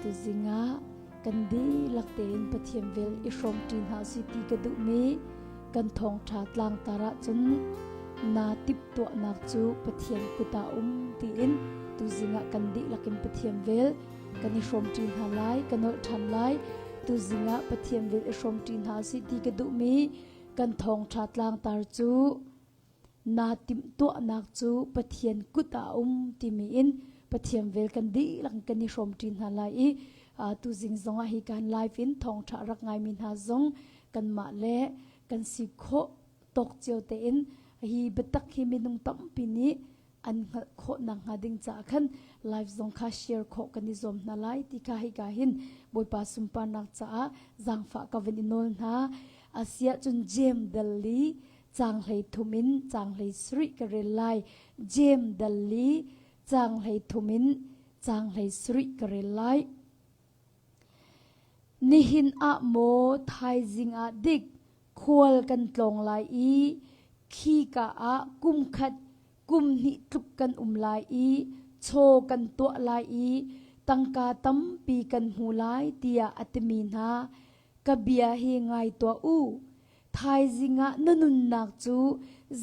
Tuzing ah kan dihlak tein Pathian vel i hrawmṭi hna usih ti ka duhmi kan thawngṭha tlangtar ahcun naa timhtuahnak cu Pathian kut ah um tiin tuzing ah kan dihlak in Pathian vel kan i hrawmṭi hna lai, ka nolh ṭhan lai. Tuzing ah Pathian vel i hrawmṭi hna usih ti ka duhmi kan thawngṭha tlangtar cu naa timhtuahnak cu Pathian kut ah a um timi in Pathian vel kan dihlak kan i hrawmṭi hna lai i tuzing zongah hi kan live in thawngṭha rak ngaimi hna zong kanmah le kan si khawh tawk cio tein hi biatak hi minung tampi nih an hngalh khawh nakhnga ding caah khan live zong kha share khawh kan i zuam hna lai ti kha hika hin Bawipa sunparnak caah zaangfah ka van i nawl hna. Asiah cun Jem Dalli caang 13 in caang 17 ka rel lai. Jem Dalli caang 13 in caang 17 ka rel lai. Nihin ah maw thaizing ah dik khual kan tlawng lai i khika ah kum khat kum hnih tluk kan um lai i chaw kan tuah lai i tangka tampi kan hmu lai tiah a timi hna ka bia hi ngai tuah u. Thaizing ah na nunnak cu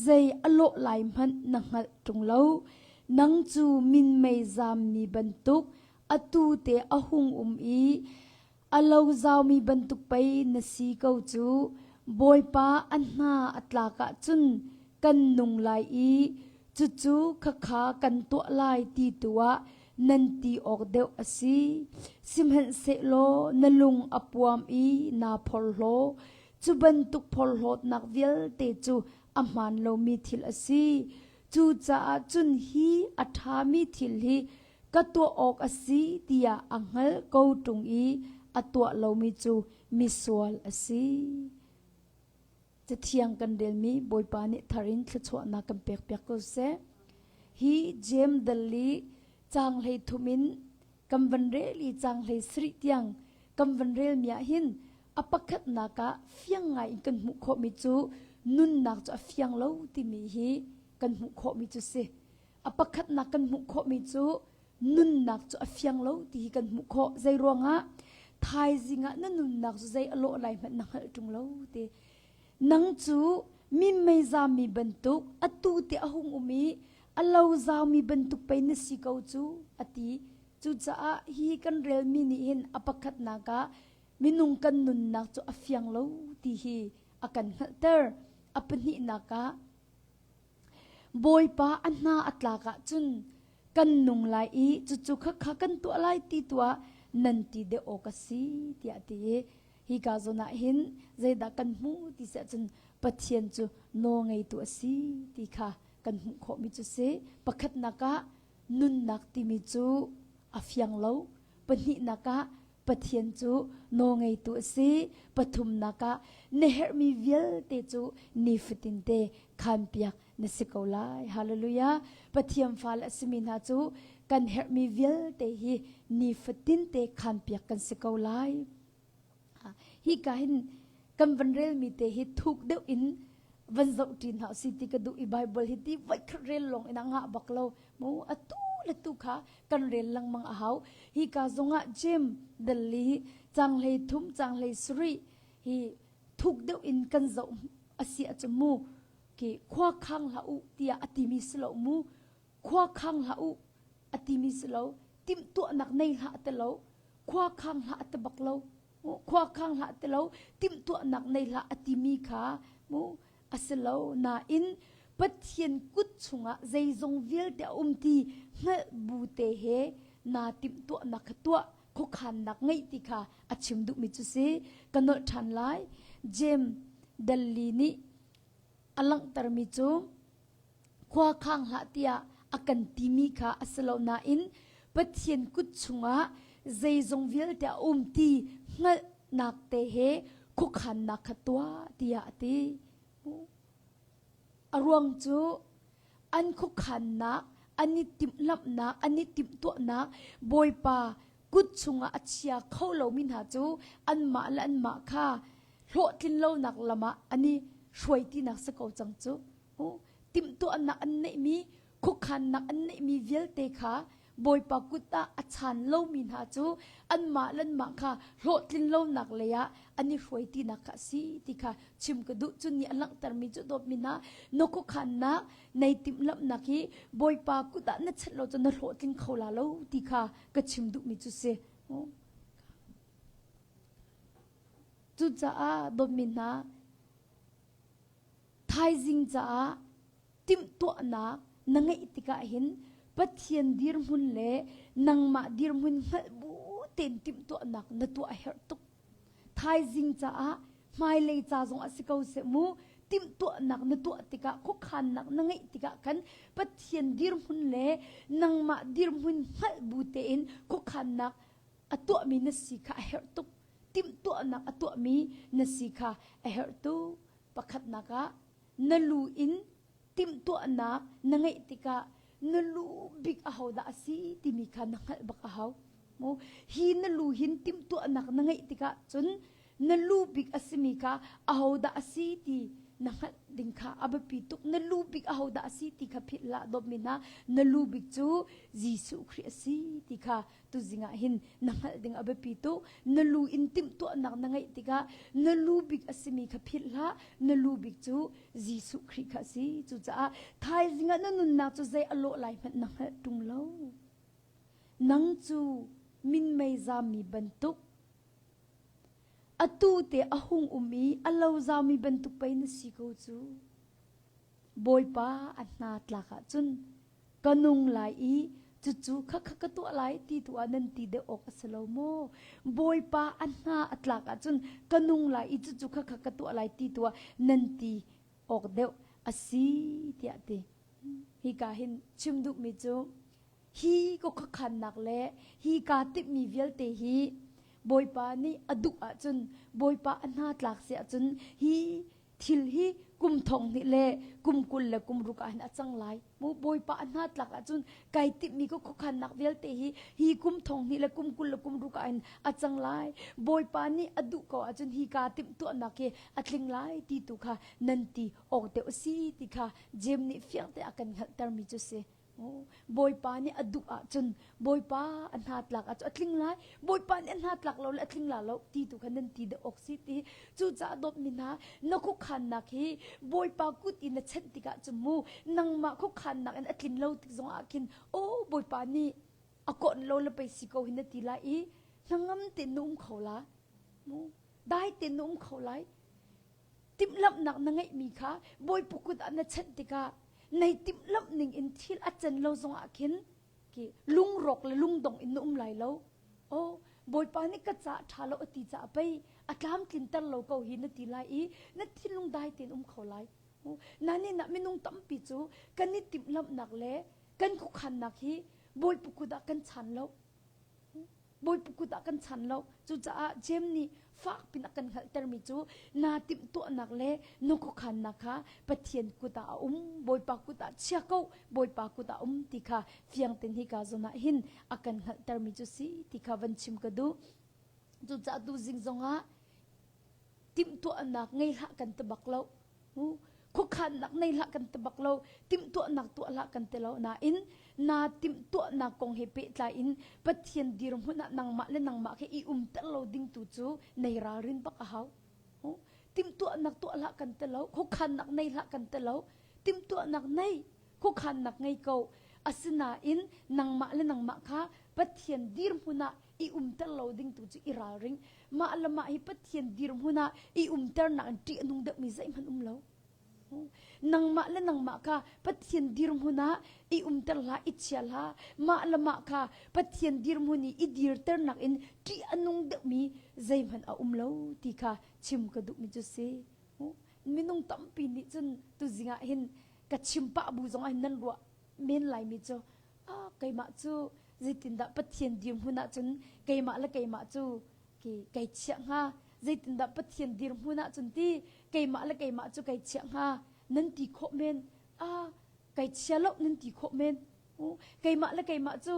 zei a lawh lai hmanh na hngalh ṭung lo. Nang cu minmei zammi bantuk atu te a hung um i a lo zaumi bantuk pei na si ko cu. Bawipa a hna a tlak ahcun kan nung lai i cucu khakha kan tuah lai ti tu ah nan ti awk deuh a si. Sihmanhsehlaw na lung a puam i naa phorhlaw. Cu bantuk phorhlawtnak vialte cu a hmaan lomi thil a si. Cucaah cun hi a ṭhami thil hi ka tuah awk a si tiah a hngalh ko ṭung i a tuah lomi cu misual a si. Cathiang kan relmi Bawipa nih thar in thluachuahnak kan pekpiak ko seh. Hi Jeim dal i caang 33 in kan van rel i caang 17 tiang kan van relmi ah hin a pakhatnak ah fiang ngai in kan hmuh khawhmi cu nunnak cu a fiang lo timi hi kan hmuh khawhmi cu si. A pakhatnak kan hmuh khawhmi cu nunnak cu a fiang lo ti hi kan hmuh khawh. Zei ruangah thaizing ah na nunnak cu zei a lawh lai hmanh na hngalh ṭung lo ti. Nang cu minmei zami bantuk atu te a hung um i a lo zaumi bantuk pei na si ko cu a ti. Cucaah hi kan relmi nih hin a pakhatnak ah minung kan nunnak cu a fiang lo ti hi a kan hngalhter. A pahnihnak ah Bawipa a hna a tlak ahcun kan nung lai i cucu khakha kan tuah lai ti tu ah nan ti deuh awk a si tiah a ti i hika zawn ah hin zeidah kan hmuh ti si ahcun Pathian cu nawlngeitu a si ti kha kan hmuh khawhmi cu si. Pakhatnak ah nunnak timi cu a fiang lo. Pahnihnak ah Pathian cu nawlngeitu a si. Pathumnak ah na herhmi vialte cu nifatinte khanpiak na si ko lai. Hallelujah. Pathian fale a simi hna cu kan herhmi vialte hi nifatinte khanpiak kan si ko lai. Hi ka hin kan van relmi te hi thuk deuh in van zoh ṭi hna si ti ka duh i Bible hi ti voikhat rel lawng in a ngah bak lo mu atu le tu kha kan rel lengmang a hau hi ka zongah Jim Dalli cang hlei thum cang hlei sarih hi thuk deuh in kan zoh a si ahcun mu ki khua khang hlah u tiah a timi si lo mu khua khang hlah u a timi si lo timhtuahnak nei hlah ti lo khua khang hlah ti bak lo khua khang hlah ti lo timhtuahnak nei hlah a timi kha mu a si lo nain Pathian kut chungah zeizong vialte a um ti hngalh bu te he naa timhtuahnak kha tuah khuakhannak ngeih ti kha a chim duhmi cu si ka nolh ṭhan lai James Dalli nih a langhtermi cu khua khang hlah tiah a kan timi kha a si lo nain Pathian kut chungah zeizong vialte a um ti hngalhnak te he khuakhannak kha tuah tiah a ti. A ruang cu an khuakhannak, an i timhlamhnak, an i timhtuahnak Bawipa kut chungah a chia kho lomi hna cu anmah le anmah kha hlawhtlin lonak lam ah an i hruai tinak si ko cang cu. Timhtuahnak an neihmi, khuakhannak an neihmi vialte kha Bawipa kut ah a chan lomi hna cu anmah le anmah kha hlawhtlin lonak lei ah an i hruai tinak kha a si ti kha chim ka duh. Cun nih a langhtermi cu dawtmi hna, na khuakhannak, nei timhlamhnak hi Bawipa kut ah na chanh lo cun na hlawhtling kho la lo ti kha ka chim duhmi cu si. Cucaah dawtmi hna, thaizing caah timhtuahnak na ngeih tikah hin Pathian dirhmun le nangmah dirhmun hngalh bu tein timhtuahnak na tuah a herh tuk. Thaizing caah hmailei ca zong a si ko seh mu timhtuahnak na tuah tikah khuakhannak na ngeih tikah khan Pathian dirhmun le nangmah dirhmun hngalh bu tein khuakhannak a tuahmi na si kha a herh tuk. Timhtuahnak a tuahmi na si kha a herh tuk. Pakhatnak ah na lu in timhtuahnak na ngeih tikah na lu bik ahodah a si timi kha na hngalh bak a hau. Mu hi na lu hin timhtuahnak na ngeih tikah cun na lu bik a simi kha ahodah a si ti na hngalh ding kha a biapi tuk. Na lu bik ahodah a si ti kha philh hlah dawtmi hna. Na lu bik cu Jesuh Khrih a si ti kha tuzing ah hin na hngalh ding a biapi tuk. Na lu in timhtuahnak na ngeih tikah na lu bik a simi kha philh hlah. Na lu bik cu Jesuh Khrih kha a si. Cucaah thaizing ah na nunnak cu zei a lawh lai hmanh na hngalh ṭung lo. Nang cu minmei zammi bantuk atu te a hung um i a lo zaumi bantuk pei na si ko cu. Bawipa a hna tlak ahcun ka nung lai i cucu khakha ka tuah lai ti tu ah nan ti deuh awk a si lo maw? Bawipa a hna a tlak ahcun ka nung lai i cucu khakha ka tuah lai ti tu ah nan ti awk deuh a si tiah ti. Hika hin chim duhmi cu hi ka khuakhannak le hi kaa timhmi vialte hi Bawipa nih a duh ahcun Bawipa a hna tlak si ahcun hi thil hi kum thong hnih le kum 20 le kum ruk ah hin a cang lai mu Bawipa a hna tlak ahcun kai timhmi ka khuakhannak vialte hi hi kum thong hnih le kum 20 le kum ruk ah hin a cang lai Bawipa nih a duh ko ahcun hi kaa timhtuahnak hi a tling lai ti tu kha nan ti awk deuh a si ti kha Jeim nih fiang te a kan hngalhtermi cu si. Bawipa nih a duh ahcun Bawipa a hna tlak ahcun a tling lai Bawipa nih a hna tlak lo le a tling la lo ti tu kha nan ti deuh awk si ti cucaah dawtmi hna na khuakhannak hi Bawipa kut in na chenh tikah cun mu nangmah khuakhannak in a tlin lo tik zong ah khin aw Bawipa nih a kawnh lo le pei si ko hi na ti lai i hnangam tein na um kho la mu dai tein na um kho lai Timhlamhnak na ngeihmi kha Bawipa kut ah na chanh tikah nei timhlamh ning in thil a can lo zongah khin ki lungrawk le lungdong in na um lai lo. Oh, Bawipa nih ka caah ṭha lo a ti caah pei a tlamtlinter lo ko hi na ti lai i na thinlung dai tein um kho lai. Nanin ah minung tampi cu kan i timhlamhnak le kan khuakhannak hi Bawipa kut ah kan chan lo. Bawipa kut ah kan chan lo. Cucaah Jeim nih fak pin a kan hngalhtermi cu naa timhtuahnak le na khuakhannak kha Pathian kut ah a um, Bawipa kut ah chia ko, Bawipa kut ah um ti kha fiang tein hika zawn ah hin a kan hngalhtermi cu si ti kha van chim ka duh. Cucaah tuzing zongah timhtuahnak ngei hlah kan ti bak lo. Khuakhannak nei hlah kan ti bak lo, timhtuahnak tuah hlah kan ti lo. Nain naa timhtuahnak kong he pehtlai in Pathian dirhmun ah nangmah le nangmah khi i umter lo ding tu cu nei ralrin bak a hau. Timhtuahnak tuah hlah kan ti lo, khuakhannak nei hlah kan ti lo. Timhtuahnak nei, khuakhannak ngei ko. Asinain nangmah le nangmah kha Pathian dirhmun ah i umter lo ding tu cu i ralring. Mah le mah hi Pathian dirhmun ah i umternak in ṭih a nung deuhmi zeihmanh um lo. Nangmah le nangmah kha Pathian dirhmun ah i umter hlah, i chia hlah. Mah le mah kha Pathian dirhmun i i dirternak in ṭih a nung deuhmi zeihmanh a um lo ti kha chim ka duhmi cu si. Minung tampi nih cun tuzing ah hin ka chim pah bu zong ah hin nan ruah men laimi cu ah keimah cu zeitindah Pathian dirhmun ahcun keimah le keimah cu kei chiah hnga zeitindah Pathian dirhmun ahcun ti keimah le keimah cu kei chiah hnga nan ti khawh men ah kei chia lo nan ti khawh men keimah le keimah cu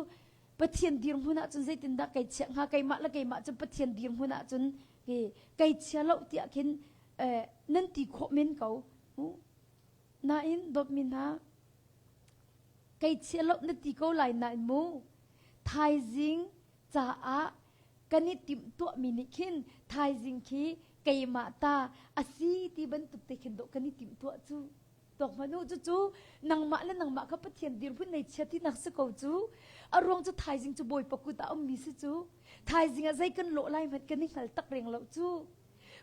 Pathian dirhmun ahcun zeitindah kei chiah hnga keimah le keimah cu Pathian dirhmun ahcun kei chia lo tiah khin nan ti khawh men ko nain dawtmi hna Kei chia lo na ti ko lai nain mu. Thaizing caah kan i timhtuahmi nih khin thaizing khi keimah ta a si ti bantuk te khin dawh kan i timhtuah cu. Tuak hmanh u cucu nangmah le nangmah kha Pathian dirhmun nei chia tinak si ko cu. A ruang cu thaizing cu Bawipa kut ah ummi si cu. Thaizing ah zei kan lawh lai hmanh kan i hngal tak reng lo cu.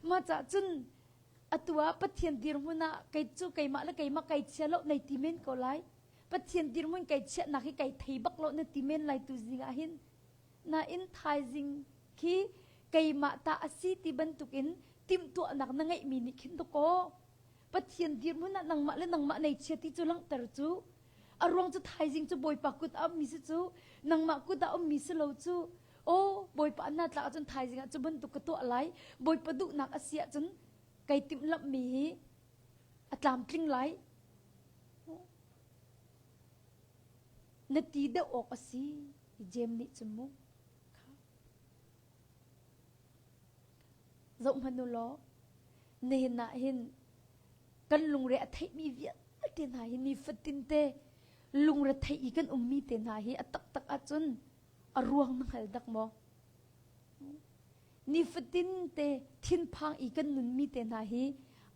Mah cah cun atu ah Pathian dirhmun ah kei cu keimah le keimah kai chia lo nei ti men ko lai. Pathian dirhmun kai chiahnak hi kai thei bak lo na ti men lai tu zing ah hin. Nain thaizing khi keimah ta a si ti bantukin timhtuahnak na ngeihmi nih khin dakaw Pathian dirhmun ah nangmah le nangmah nei chia ti cu langhter cu a ruang cu thaizing cu Bawipa kut ah ummi si cu nangmah kut ah ummi si lo cu aw Bawipa na tlak ahcun thaizing ah cu bantuk ka tuah lai Bawipa duhnak a si ahcun kai timhlamhmi hi a tlamtling lai na ti deuh awk a si Jem nih cun mu Zoh hmanh u law, nihin ah hin kan lungre a theihmi vialte hna hi nifatin te lungre theih i kan ummi te hna hi a taktak ahcun a ruang na hngal dak maw? Nifatin te thinphang i kan nunmi te hna hi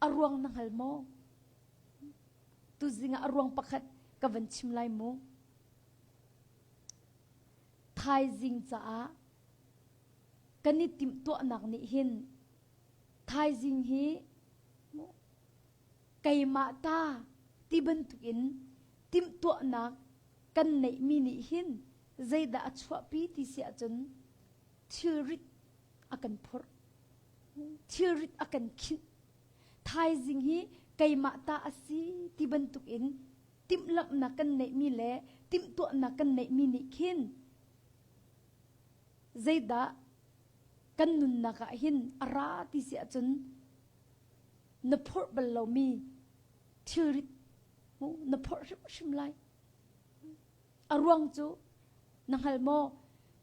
a ruang na hngal maw? Tuzing ah a ruang pakhat ka van chim lai mu. Thaizing caah kan i timhtuahnak nih hin thaizing hi keimah ta ti bantukin timhtuahnak kan neihmi nih hin zeidah a chuahpi ti si ahcun thilrit a kan phurh thilrit a kan khinh thaizing hi keimah ta a si ti bantukin timhlamhnak kan neihmi le timhtuahnak kan neihmi nih khin zeidah kan nunnak ah hin a ra ti si ahcun na phorh bal lomi thilrit na phorh hrimhrim lai. A ruang cu na hngal maw?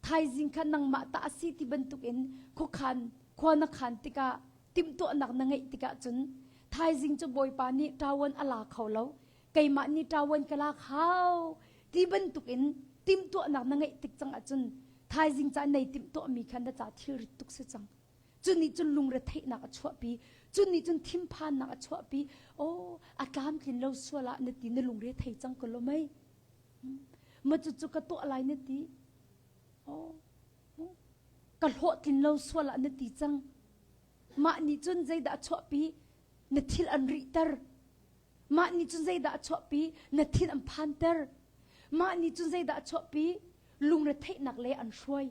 Thaizing kha nangmah ta a si ti bantukin khuakhan khua na khan tikah timhtuahnak na ngeih tikah cun thaizing cu Bawipa nih ṭawan a la kho lo keimah nih ṭawan ka lak hau ti bantukin timhtuahnak na ngeih tik cang ahcun thaizing ca nei timhtuahmi kha na ca thilrit tuk si cang. Cu nih cun lungretheihnak a chuahpi. Cu nih cun thinphannak a chuahpi. Oh, a tlamtlin lo sual ah na ti na lungre thei cang ko lo mei. Ma cu cu ka tuah lai na ti. Oh, ka hlawhtlin lo sual ah na ti cang. Mah nih cun zeidah a chuahpi? Na thil an rihter. Mah nih cun zeidah a chuahpi? Na thin an phanter. Mah nih cun zeidah a chuahpi? Lungretheihnak le an hruai.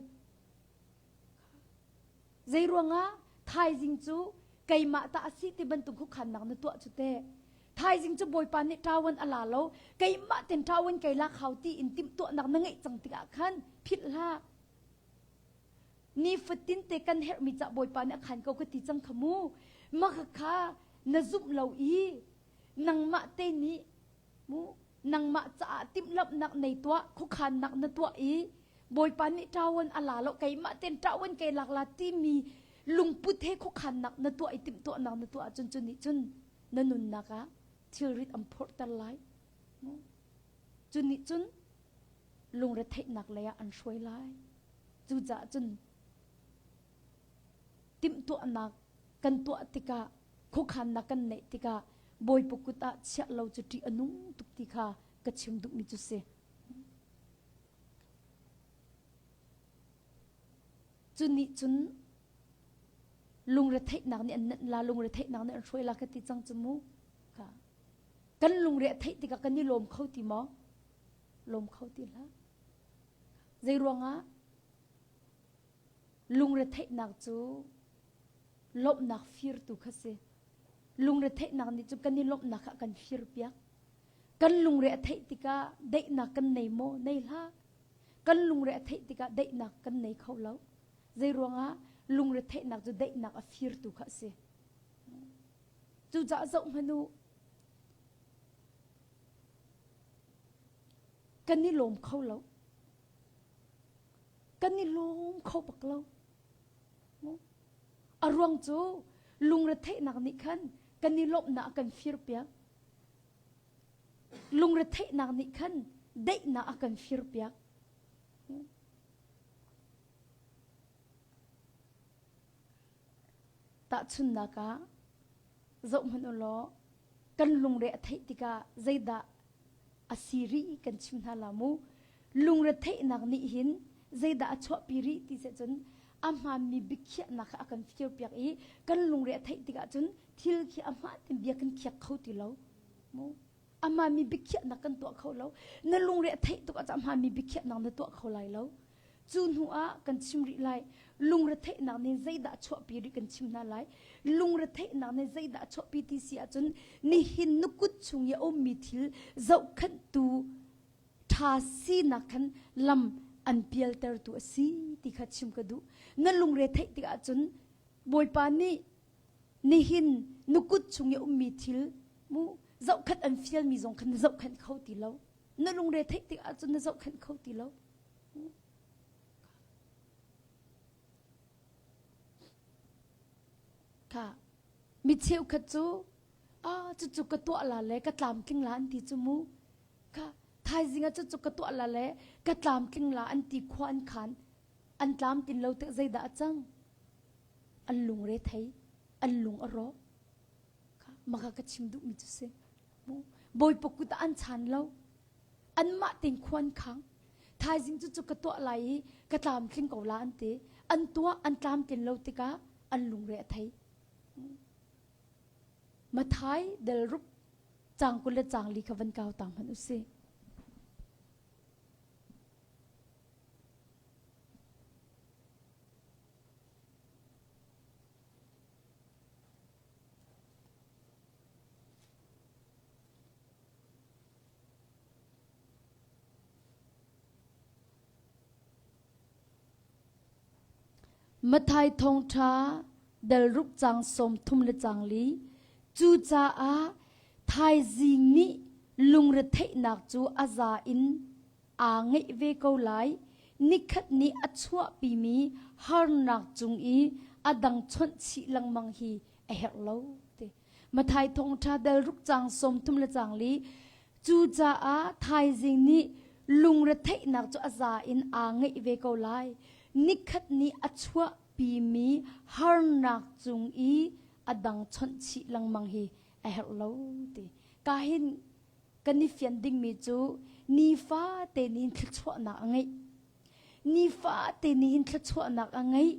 Zei ruangah thaizing cu keimah ta a si ti bantuk hukhannak na tuah cu teh. Thaizing cu Bawipa nih ṭawan a la lo, keimah ten ṭawan kei lak hau ti in timhtuahnak na ngeih cang tikah khan philh hlah. Nifatin te kan herhmi cah Bawipa nih a khan ko ka ti cang kha mu. Mah kha na zumh lo i nangmah te nih mu nangmah caah timhlamhnak nei tuah khuakhannak na tuah i Bawipa nih ṭawan a la lo keimah ten ṭawan kei lak la timi lungput he khuakhannak na tuah i timhtuahnak na tuah ahcun cu nih cun na nunnak ah thilrit an phorhter lai cu nih cun lungretheihnak lei ah an hruai lai cucaah cun timhtuahnak kan tuah tikah khuakhannak kan neih tikah Bawipa kut ah chiah lo cu ṭih a nung tuk ti kha ka chim duhmi cu si. Cu nih cun lungretheihnak nih an nenh la, lungretheihnak nih an hruai la ka ti cang cu mu. Ka kan lungre a theih tikah kan i lawm kho ti maw? Lawm kho ti hlah. Zei ruangah Lungretheihnak cu lawmhnak firtu kha si. Lungretheihnak nih cun kan i lawmhnak kha a kan firpiak. Kan lungre a theih tikah daihnak kan nei maw? Nei hlah. Kan lungre a theih tikah daihnak kan nei kho lo. Zei ruangah lungretheihnak cu daihnak a firtu kha a si. Cucaah zoh hmanh u. Kan i lawm kho lo. Kan i lawm kho bak lo. A ruang cu lungretheihnak nih khan kan i lawmhnak a kan firpiak. Lungretheihnak nih khan daihnak a kan firpiak. Tahchunhnak ah zohhmanh u law kan lungre a theih tikah zeidah a si rih kan chim hna la mu. Lungre theihnak nih hin zeidah a chuahpi rih ti seh cun a hmaanmi biakhiahnak kha a kan firpiak i kan lungre a theih tikah cun thil khi a hmaan tein bia kan khiak kho ti lo. Mu. A hmaanmi biakhiahnak kan tuah kho lo. Na lungre a theih tuk ah a hmaanmi biakhiahnak na tuah kho lai lo. Cu hnu ah kan chim rih lai. Lungretheihnak nih zeidah chuahpi rih kan chim hna lai. Lungretheihnak nih zeidah chuahpi ti si ahcun nihin na kut chung i a ummi thil zohkhenhtu ṭha sinak khan lam an pialtertu a si ti kha chim ka duh. Na lungre theih tikah cun Bawipa nih nihin na kut chung i a ummi thil mu zohkhenh an fialmi zong khan na zohkhenh kho ti lo. Na lungre theih tikah cun na zohkhenh kho ti lo. Kha mi cheukhat cu ah cucu ka tuah la le ka tlamtling la an ti cu mu. Kha thaizing ah cucu ka tuah la le ka tlamtling la an ti khua an khan. An tlamtlin lo tik zeidah a cang? An lungre thei, an lung a rawk. Kha maka ka chim duhmi cu si. Bawipa kut ah an chan lo. Anmah tein khua an khang. Thaizing cu cu ka tuah lai i ka tlamtling ko la an ti. An tuah an tlamtlin lo tikah an lungre a thei. Mathai del rup cang 20 le cang li kha van kau ta hmanh u si. Matthai thawngṭha dal ruk cang 30 le cang li. Cucaah thaizing nih lungretheihnak cu a za in aa ngeih ve ko lai. Nikhat nih a chuahpimi harnak cung i a dang chawnh chih lengmang hi a herh lo. Ti. Matthai thawngṭha dal ruk cang 30 le cang li. Cucaah thaizing nih lungretheihnak cu a za in aa ngeih ve ko lai. Nikhat nih a chuahpimi harnak cung i a dang chawnh chih lengmang hi a herh lo ti. Ka hin kan i fian dingmi cu nifate nih thluachuahnak a ngeih. Nifate nih hin thluachuahnak a ngeih.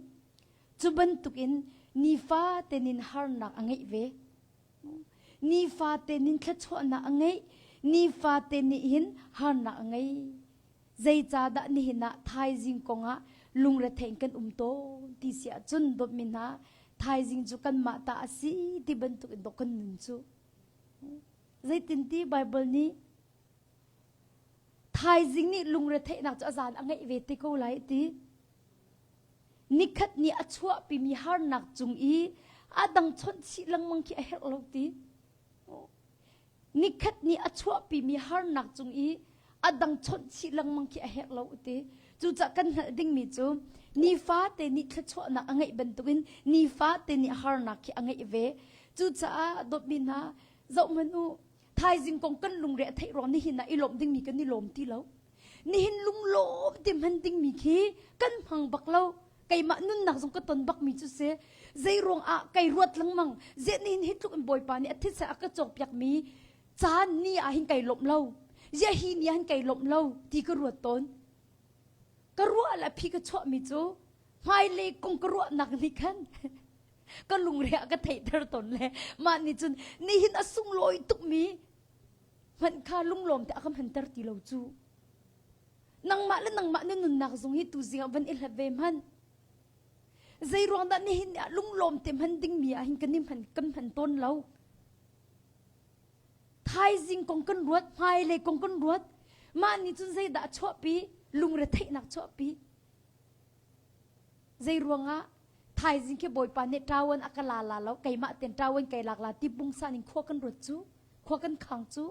Cu bantukin nifate nin harnak a ngeih ve. Nifate nin thluachuahnak a ngeih. Nifate nih hin harnak a ngei. Zeicahdah nihin ah thaizing kongah lungrethei in kan um tawn ti si ahcun dawtmi hna thaizing cu kanmah ta a si ti bantuk in dawh kan nun cu. Zeitinti Baibal nih thaizing nih lungretheihnak cu a zan a ngeih ve te ko lai ti. Nikhat nih a chuahpimi harnak cung i a dang chawnh chih lengmang khi a herh lo ti. Nikhat nih a chuahpimi harnak cung i a dang chawnh chih lengmang khi a herh lo ti. Cucaah kan hngalh dingmi cu nifate nih thluachuahnak a ngeih bantukin nifate nih harnak khi a ngeih ve. Cucaah dawtmi hna zohhmanh u thaizing kong kan lungre a theih ruang nihin ah i lawmh dingmi kan i lawm ti lo. Nihin lunglawm ti hman dingmi khi kan hmang bak lo. Keimah nunnak zong ka ton bakmi cu si. Zei ruang ah kai ruat lengmang. Ziah nihin hi tluk in Bawipa nih a thisa a ka cawkpiakmi caan ni ah hin kai lawmh lo. Ziah hi ni ah hin kai lawmh lo ti ka ruat tawn. Ka ruah le phi ka chuahmi cu hmailei kong ka ruahnak nih khan ka lungre a ka theihter tawn le mah nih cun nihin a sunglawi tukmi hmanh kha lunglawm te a ka hmanter ti lo cu. Nangmah le nangmah na nunnak zong hi tuzing ah van i hlat ve hmanh. Zei ruang dah nihin ah lunglawm te hman dingmi ah hin kan i hman kan hman tawn lo. Thaizing kong kan ruat, hmailei kong kan ruat. Mah nih cun zeidah a chuahpi? Lungretheihnak chuahpi. Zei ruangah thaizing khi Bawipa nih ṭawan a ka la la lo, keimah ten ṭawan kai lak la ti pungsan in khua kan ruat cu, khua kan khang cu.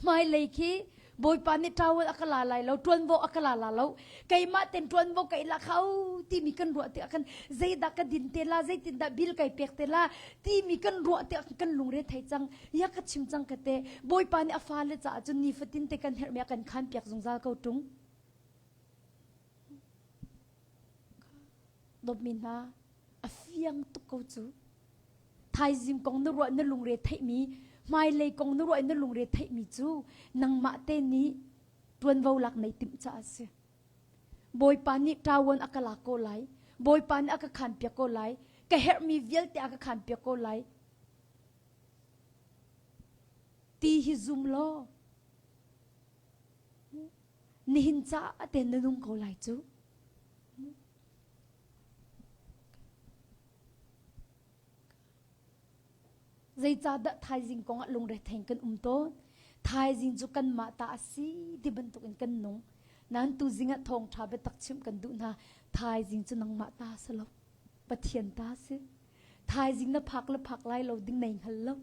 Hmailei khi Bawipa nih ṭawan a ka la lai lo, ṭuanvo a ka la la lo, keimah ten ṭuanvo kai la kho timi kan ruah tikah khan zeidah ka din te la, zeitindah bil kai pek te la timi kan ruah tikah kan lungre thei cang. Ya ka chim cang ka te. Bawipa nih a fale caah cun nifatin te kan herhmi a kan khan piak zungzal ko ṭung. Dawtmi hna, a fiang tuk. ko cu. Thaizing kong na ruah na lungre theihmi, hmailei kong na ruah na lungre theihmi cu nangmah te nih ṭuanvo lak nei timh caah a si. Bawipa nih ṭawan a ka lak ko lai. Bawipa nih a ka khanpiak ko lai. Ka herhmi vialte a ka khanpiak ko lai. Ti hi zum law nihin caah te na nung ko lai cu. Zeicahdah thaizing kong ah lungrethei kan um tawn? Thaizing cu kanmah ta a si ti bantukin kan nung. Nain tuzing ah thawngṭha biatak chimh kan duh hna. Thaizing cu nangmah ta si lo. Pathian ta si. Thaizing na phak le phak lai lo ding nei hngal lo.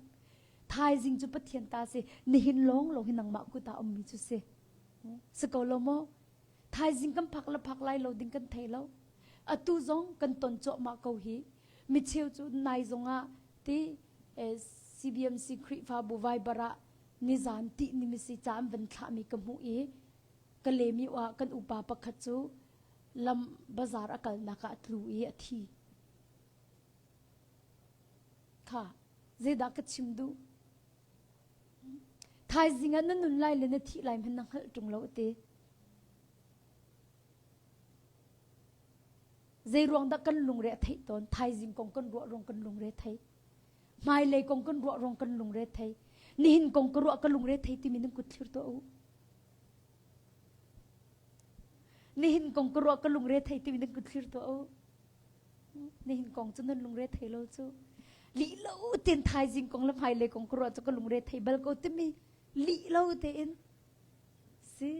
Thaizing cu Pathian ta si. Nihin lawng lawng hi nangmah kut ah ummi cu si. Si ko lo maw? Thaizing kan phak le phak lai lo ding kan thei lo. Atu zong kan ton cuahmah ko hi. Micheu cu nai zongah ti CBMC Khrihfabu Viber ah nizan ti nimisi ca an van thlahmi ka hmuh i ka lemi ah kan upa pakhat cu lam bazar a kalnak ah a tlu i a thi. Kha zeidah ka chim duh? Thaizing ah na nun lai le na thih lai hmanh na hngalh ṭung lo te. Zei ruang dah kan lungre a theih tawn? Thaizing kong kan ruah ruang kan lungre thei. Hmailei kong kan ruah ruang kan lungre thei. Nihin kong ka ruah ka lungre thei timi nan kut thlir tuah u. Nihin kong ka ruah ka lungre thei timi nan kut thlir tuah u. Nihin kong cu nan lungre thei lo cu. Lih lo tein thaizing kong le hmailei kong ka ruah cu ka lungre thei bal ko timi lih lo tein si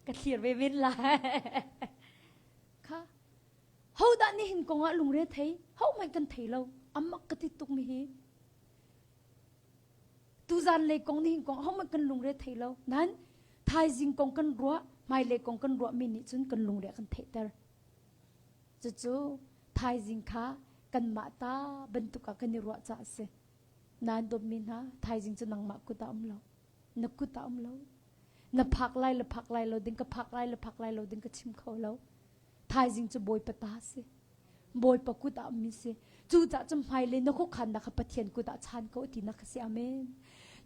ka thlir ve men lai. Kha hodah nihin kong ah lungre thei ho hmanh kan thei lo amak ka ti tuk mi hi tuzan lei kong nihin kong ho hmanh kan lungre thei lo nan thaizing kong kan ruah hmailei kong kan ruah mi nih cun kan lungre kan theihter cucu thaizing kha kanmah ta bantuk ah kan i ruah ca a si nan dawtmi hna thaizing cu nangmah kut ah um lo na kut ah um lo na phak lai le phak lai lo ding ka phak lai le phak lai lo ding ka chim kho lo thaizing cu bawipa ta si bawipa kut ah ummi si cucaah cu hmailei na khuakhannak kha pathian kut ah chan ko ti nak si amen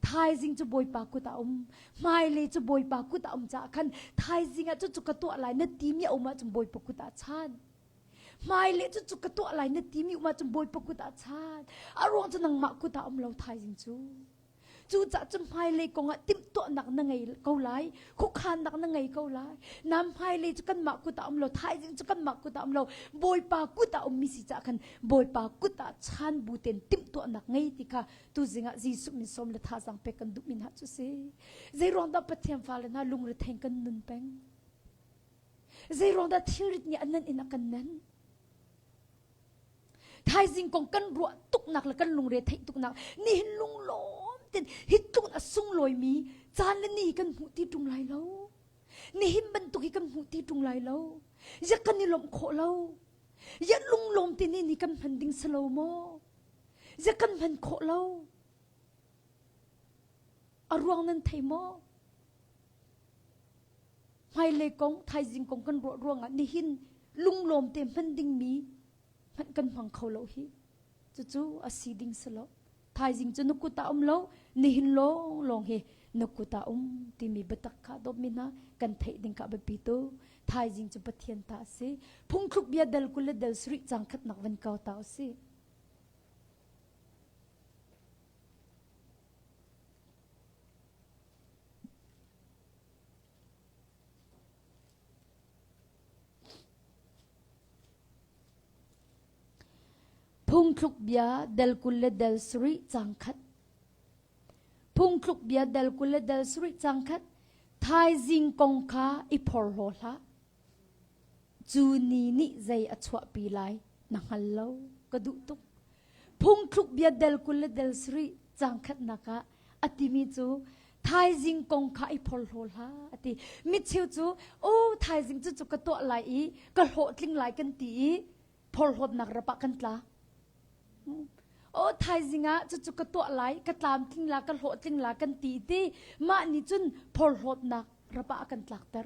thaizing cu bawipa kut ah um hmailei cu bawipa kut ah um caah khan thaizing ah cucu ka tuah lai na timi a um ahcun bawipa kut ah chan hmailei cu cu ka tuah lai na timi um ahcun bawipa kut ah chan a ruang cu nangmah kut ah um lo thaizing cu Cucaah cu hmailei kongah timhtuahnak na ngei ko lai, khuakhannak na ngei ko lai. Nam hmailei cu kanmah kut ah um lo, thaizing cu kanmah kut ah um lo, Bawipa kut ah ummi si caah khan Bawipa kut ah chan bu tein timhtuahnak ngei ti kha tuzing ah Jesuh min sawm le thazaang pek kan duhmi hna cu si. Zei ruang dah Pathian fale hna lungrethei kan nun peng? Zei ruang dah thilrit nih an nan in a kan nen? Thaizing kong kan ruah tuknak le kan lungre theih tuknak nihin lunglawm ten hi tluk a sunglawimi caan le ni kan hmuh ti ṭung lai lo. Nihin bantuk hi kan hmuh ti ṭung lai lo. Ya kan i lawmh khawh lo. Ya lunglawm te ni ni kan hman ding si lo maw? Ya kan hman khawh lo. A ruang nan thei maw? Hmailei kong, thaizing kong kan ruah ruangah nihin lunglawm te hman dingmi hmanh kan hmang kho lo hi. Cucu a si ding si lo. Thaizing cu na kut ah um lo, nihin lawng lawng hi na kut ah um timi biatak kha dawtmi hna kan theih ding kha biapi tu. Thaizing cu Pathian ta a si. Phungthluk bia dal 20 le dal sarih cang khatnak van kau ta u sih. Phungthluk bia del 20 le del sarih cang khat. Phungthluk bia del 20 le del sarih cang khat. Thaizing kong kha i phorhlaw hlah. Cu ni nih zei a chuahpi lai na hngal lo ka duh tuk. Phungthluk bia del 20 le del sarih cang khatnak ah a timi cu thaizing kong kha i phorhlaw hlah a ti. Micheu cu aw thaizing cu cu ka tuah lai i ka hlawhtling lai kan ti i phorhlawtnak rap ah kan tla. Aw thaizing ah cucu ka tuah lai ka tlamtling la ka hlawhtling la kan ti ti mah nih cun phorhlawtnak rap ah a kan tlakter.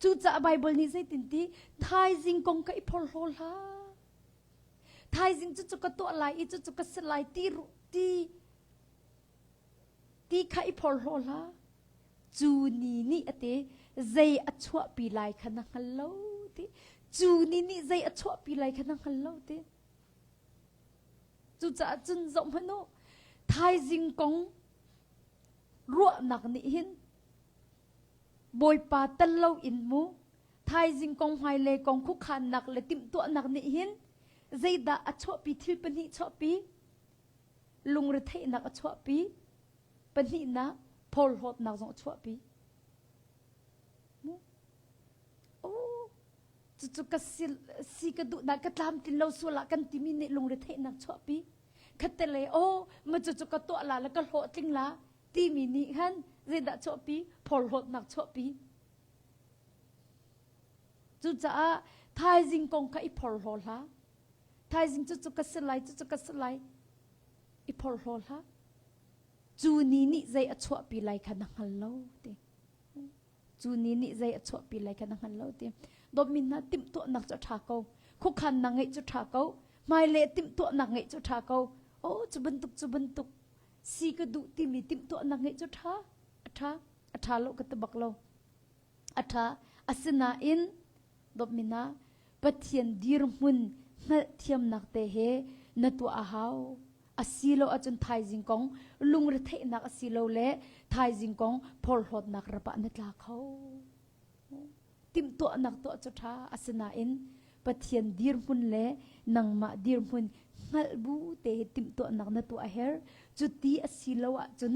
Cucaah Baibal nih zeitin ti thaizing kong kha i phorhlaw hlah. Thaizing cu cu ka tuah lai i cu cu ka si lai ti ti ti kha i phorhlaw hlah. Cu ni nih a ti zei a chuahpi lai kha na hngal lo ti. Cu ni nih zei a chuahpi lai kha na hngal lo ti. Cucaah cun zoh hmanh u, thaizing kong ruahnak nih hin Bawipa tel lo in mu thaizing kong hmailei kong khuakhannak le timhtuahnak nih hin zeidah a chuahpi thil pahnih chuahpi lungretheihnak a chuahpi pahnihnak phorhlawtnak zong a chuahpi mu oh cucu ka si, si ka duhnak ka tlamtlin lo sual ah kan timi nih lungretheihnak chuahpi khatte aw ma cucu ka tuah la le ka hlawhtling la timi nih khan zeidah chuahpi phorhlawtnak chuahpi cucaah thaizing kong kha i phorhlaw hlah thaizing cucu ka si lai cucu ka si lai i phorhlaw hlah cu ni nih zei a chuahpi lai kha na hngal lo ti Cu ni nih zei a chuahpi lai kha na hngal lo ti. Dawtmi hna timhtuahnak cu a ṭha ko. Khuakhannak ngeih cu ṭha ko. Hmailei timhtuahnak ngeih cu ṭha ko. Oh, cu bantuk cu bantuk si ka duh timi timhtuahnak ngeih cu ṭha. A ṭha. A ṭha lo ka ti bak lo. A ṭha. Asinain dawtmi hna Pathian dirhmun hngalhthiamnak te he na tuah a hau. Asilo ahcun thaizing kong lungretheihnak asilole thaizing kong phorhlawtnak rap ah na tla kho. Timhtuahnak tuah cu ṭha asinain Pathian dirhmun le nangmah dirhmun hngalh bu te he timhtuahnak na tuah a herh. Cuti asilo ahcun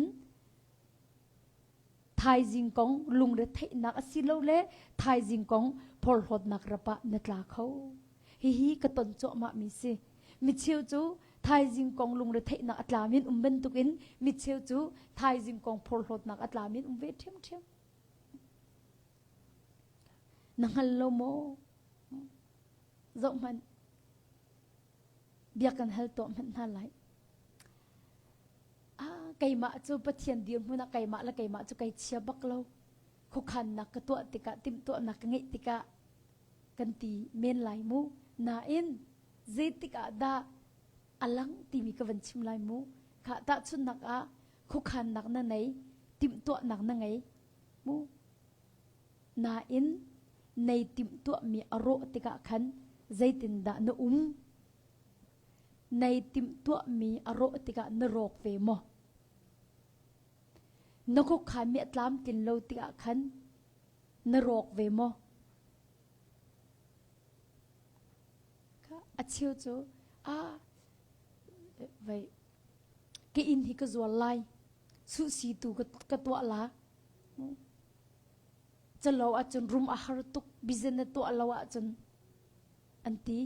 thaizing kong lungretheihnak asilole thaizing kong phorhlawtnak rap ah na tla kho. Hihi ka ton cuahmahmi si. Micheu cu thaizing kong lungretheihnak a tlami an um bantukin micheu cu thaizing kong phorhlawtnak a tlami an um ve ṭhiamṭhiam. Na hngal lo maw? Zoh hmanh. Bia kan hal tuah hmanh hna lai. Ah, keimah cu Pathian dirhmun ah keimah le keimah cu kai chia bak lo. Khuakhannak ka tuah tikah, timhtuahnak ka ngeih tikah kan ti men lai mu. Nain zeitik ah dah a lang timi ka van chim lai mu. Kha tahchunhnak ah khuakhannak na nei, timhtuahnak na ngei mu. Nain nei timhtuahmi a rawh tikah khan zeitindah na um? Nei timhtuahmi a rawh tikah na rawk ve maw? Na khuakhanmi a tlamtlin lo tikah khan na rawk ve maw? A cheu cu ah vei ka inn hi ka zual lai suhsi tu ka tuah la calo ahcun rum a har tuk business na tuah lo ahcun an ti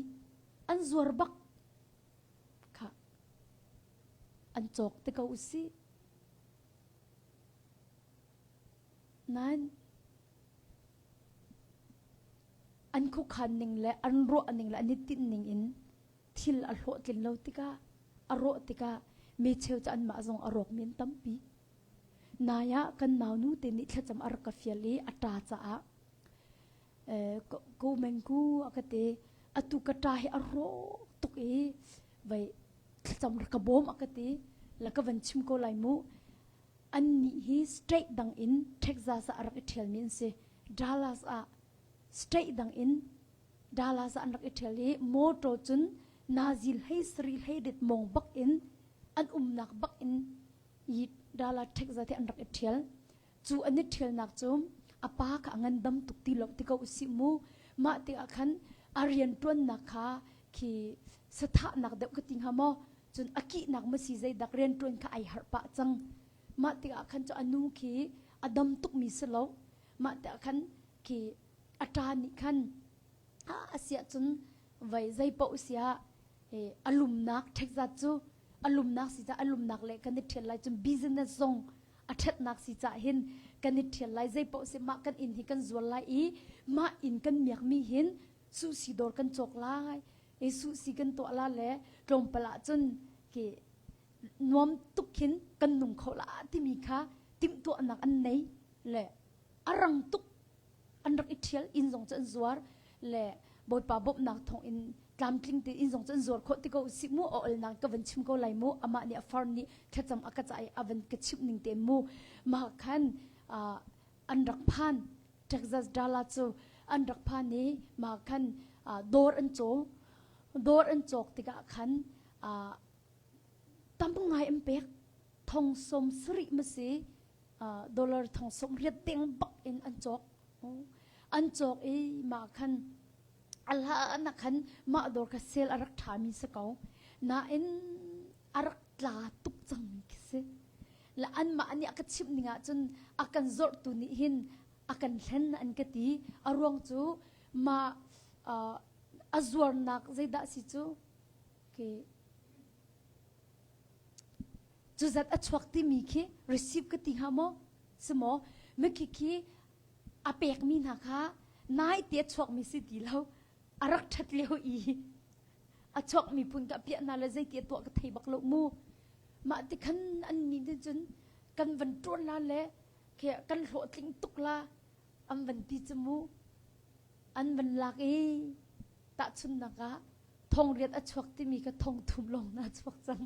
an zuar bak kha an cawk te ko usih nain an khuakhan ning le an ruah ning le an i tinh ning in thil a hlawhtlin lo tikah a rawh tikah mi cheu cu anmah zong a rawk men tampi nai ah kan naunu te nih thlacam a rak ka fial i a ṭa caah ko mengku a ka ti atu ka ṭa hi a rawk tuk i vai thlacam rak ka bawm a ka ti la ka van chim ko lai mu annih hi state dang in Texas ah a rak i ṭhialmi an si Dallas ah state dang in Dallas ah an rak i ṭhial i motor cun nazil hlei sari hlei det mong bak in an umnak bak in i Dallas Texas hi an rak i ṭhial Cu an i ṭhialnak cu a pa kha a ngandam tuk ti lo ti ko usih mu. Mah tikah khan a rianṭuannak kha khi sathahnak deuh ka ti hnga maw? Cun a kihnak ma si zeidak rianṭuan kha ai harh pah cang. Mah tikah khan cu a nu khi a dam tukmi si lo. Mah tikah khan khi a ṭa nih khan a siah cun vai zei paoh siah a lumnak ṭhekzat cu a lumnak si caah a lumnak le kan i ṭhial lai cun business zong a ṭhatnak si cah hin kan i ṭhial lai zei paoh si mah kan inn hi kan zual lai i mah inn kan miakmi hin suhsi dawr kan cawk lai i suhsi kan tuah la le tlawmpal ah cun ki nuam tuk khin kan nung kho la timi kha timhtuahnak an nei le a rang tuk an rak i ṭhial inn zong cu an zuar le Bawipa bawmhnak thawng in tlamtling te in zong cu an zuar khawh ti ko si mu a olnak ka van chim ko lai mu amah nih a far nih thlacam a ka ca i a van ka chimh ning te mu mah khan an rak phan Texas Dallas cu an rak phan i mah khan dawr an caw dawr an cawk tikah khan tam ngai an pek thong som sarih ma si dollar thong som riat deng bak in an cawk an cawk i mah khan a hlan ah khan mah dawr kha sel a rak ṭhami si ko nain a rak tla tuk cangmi khi si le anmah nih a ka chimh ning ahcun a kan zorhtu nih hin a kan hlen an ka ti a ruang cu mah a zuarnak zeidah si cu ke cu zat a chuak timi khi receive ka ti hnga maw si maw mikhi khi a pekmi hna kha nai te a chuakmi si ti lo a rak ṭhat lio i a chuakmi phun ka piah hna le zeiti a tuah ka thei bak lo mu mah ti khan an ni nih cun kan van ṭuan la le kan hlawhtling tuk la an van ti cu mu an van lak i tahchunnak ah thongriat a chuak timi kha thong thum lawng na chuak cang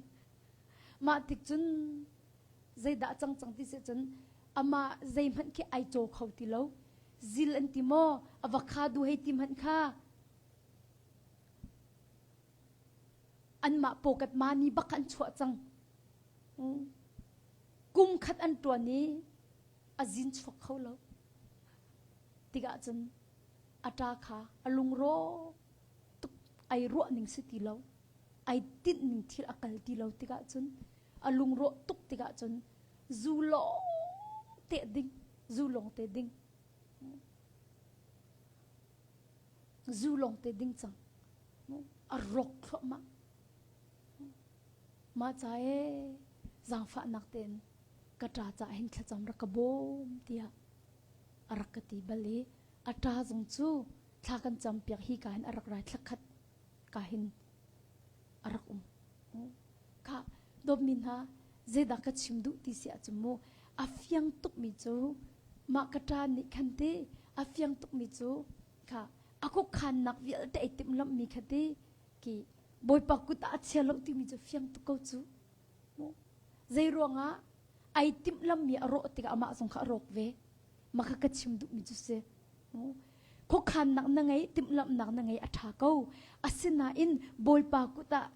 mah tik cun zeidah cang cang ti si cun amah zeihmanh khi ai caw kho ti lo zil an ti maw avocado hei ti hmanh kha anmah pocket money bak an chuah cang kum khat an tuan i a zin chuak kho lo tikah cun a ṭa kha a lungro tuk ai ruah ning si ti lo ai tinh ning thil a kal ti lo tikah cun a lungrawh tuk tikah cun zu lawng te ding zu lawng te ding zu lawng te ding cang a rawk thluahmah mah ca e zaangfahnak tein ka ṭa ca hin thlacam rak ka bawm tiah a rak ka ti bal i a ṭa zong cu thla kan cam piak hi ka hin a rak rai thlakhat ka hin a rak um Kha dawtmi hna zeidah ka chim duh ti si ahcun mu a fiang tukmi cu mah ka ṭa nih khan ti a fiang tukmi cu kha a khuakhannak vialte ai timhlamhmi kha ti ki Bawipa kut ah a chia lo timi cu fiang tuk ko cu mu zei ruangah ai timhlammi a rawh tikah amah zong kha a rawk ve mah kha ka chim duhmi cu si khuakhannak na ngei timhlamhnak na ngei a ṭha ko asinain Bawipa kut ah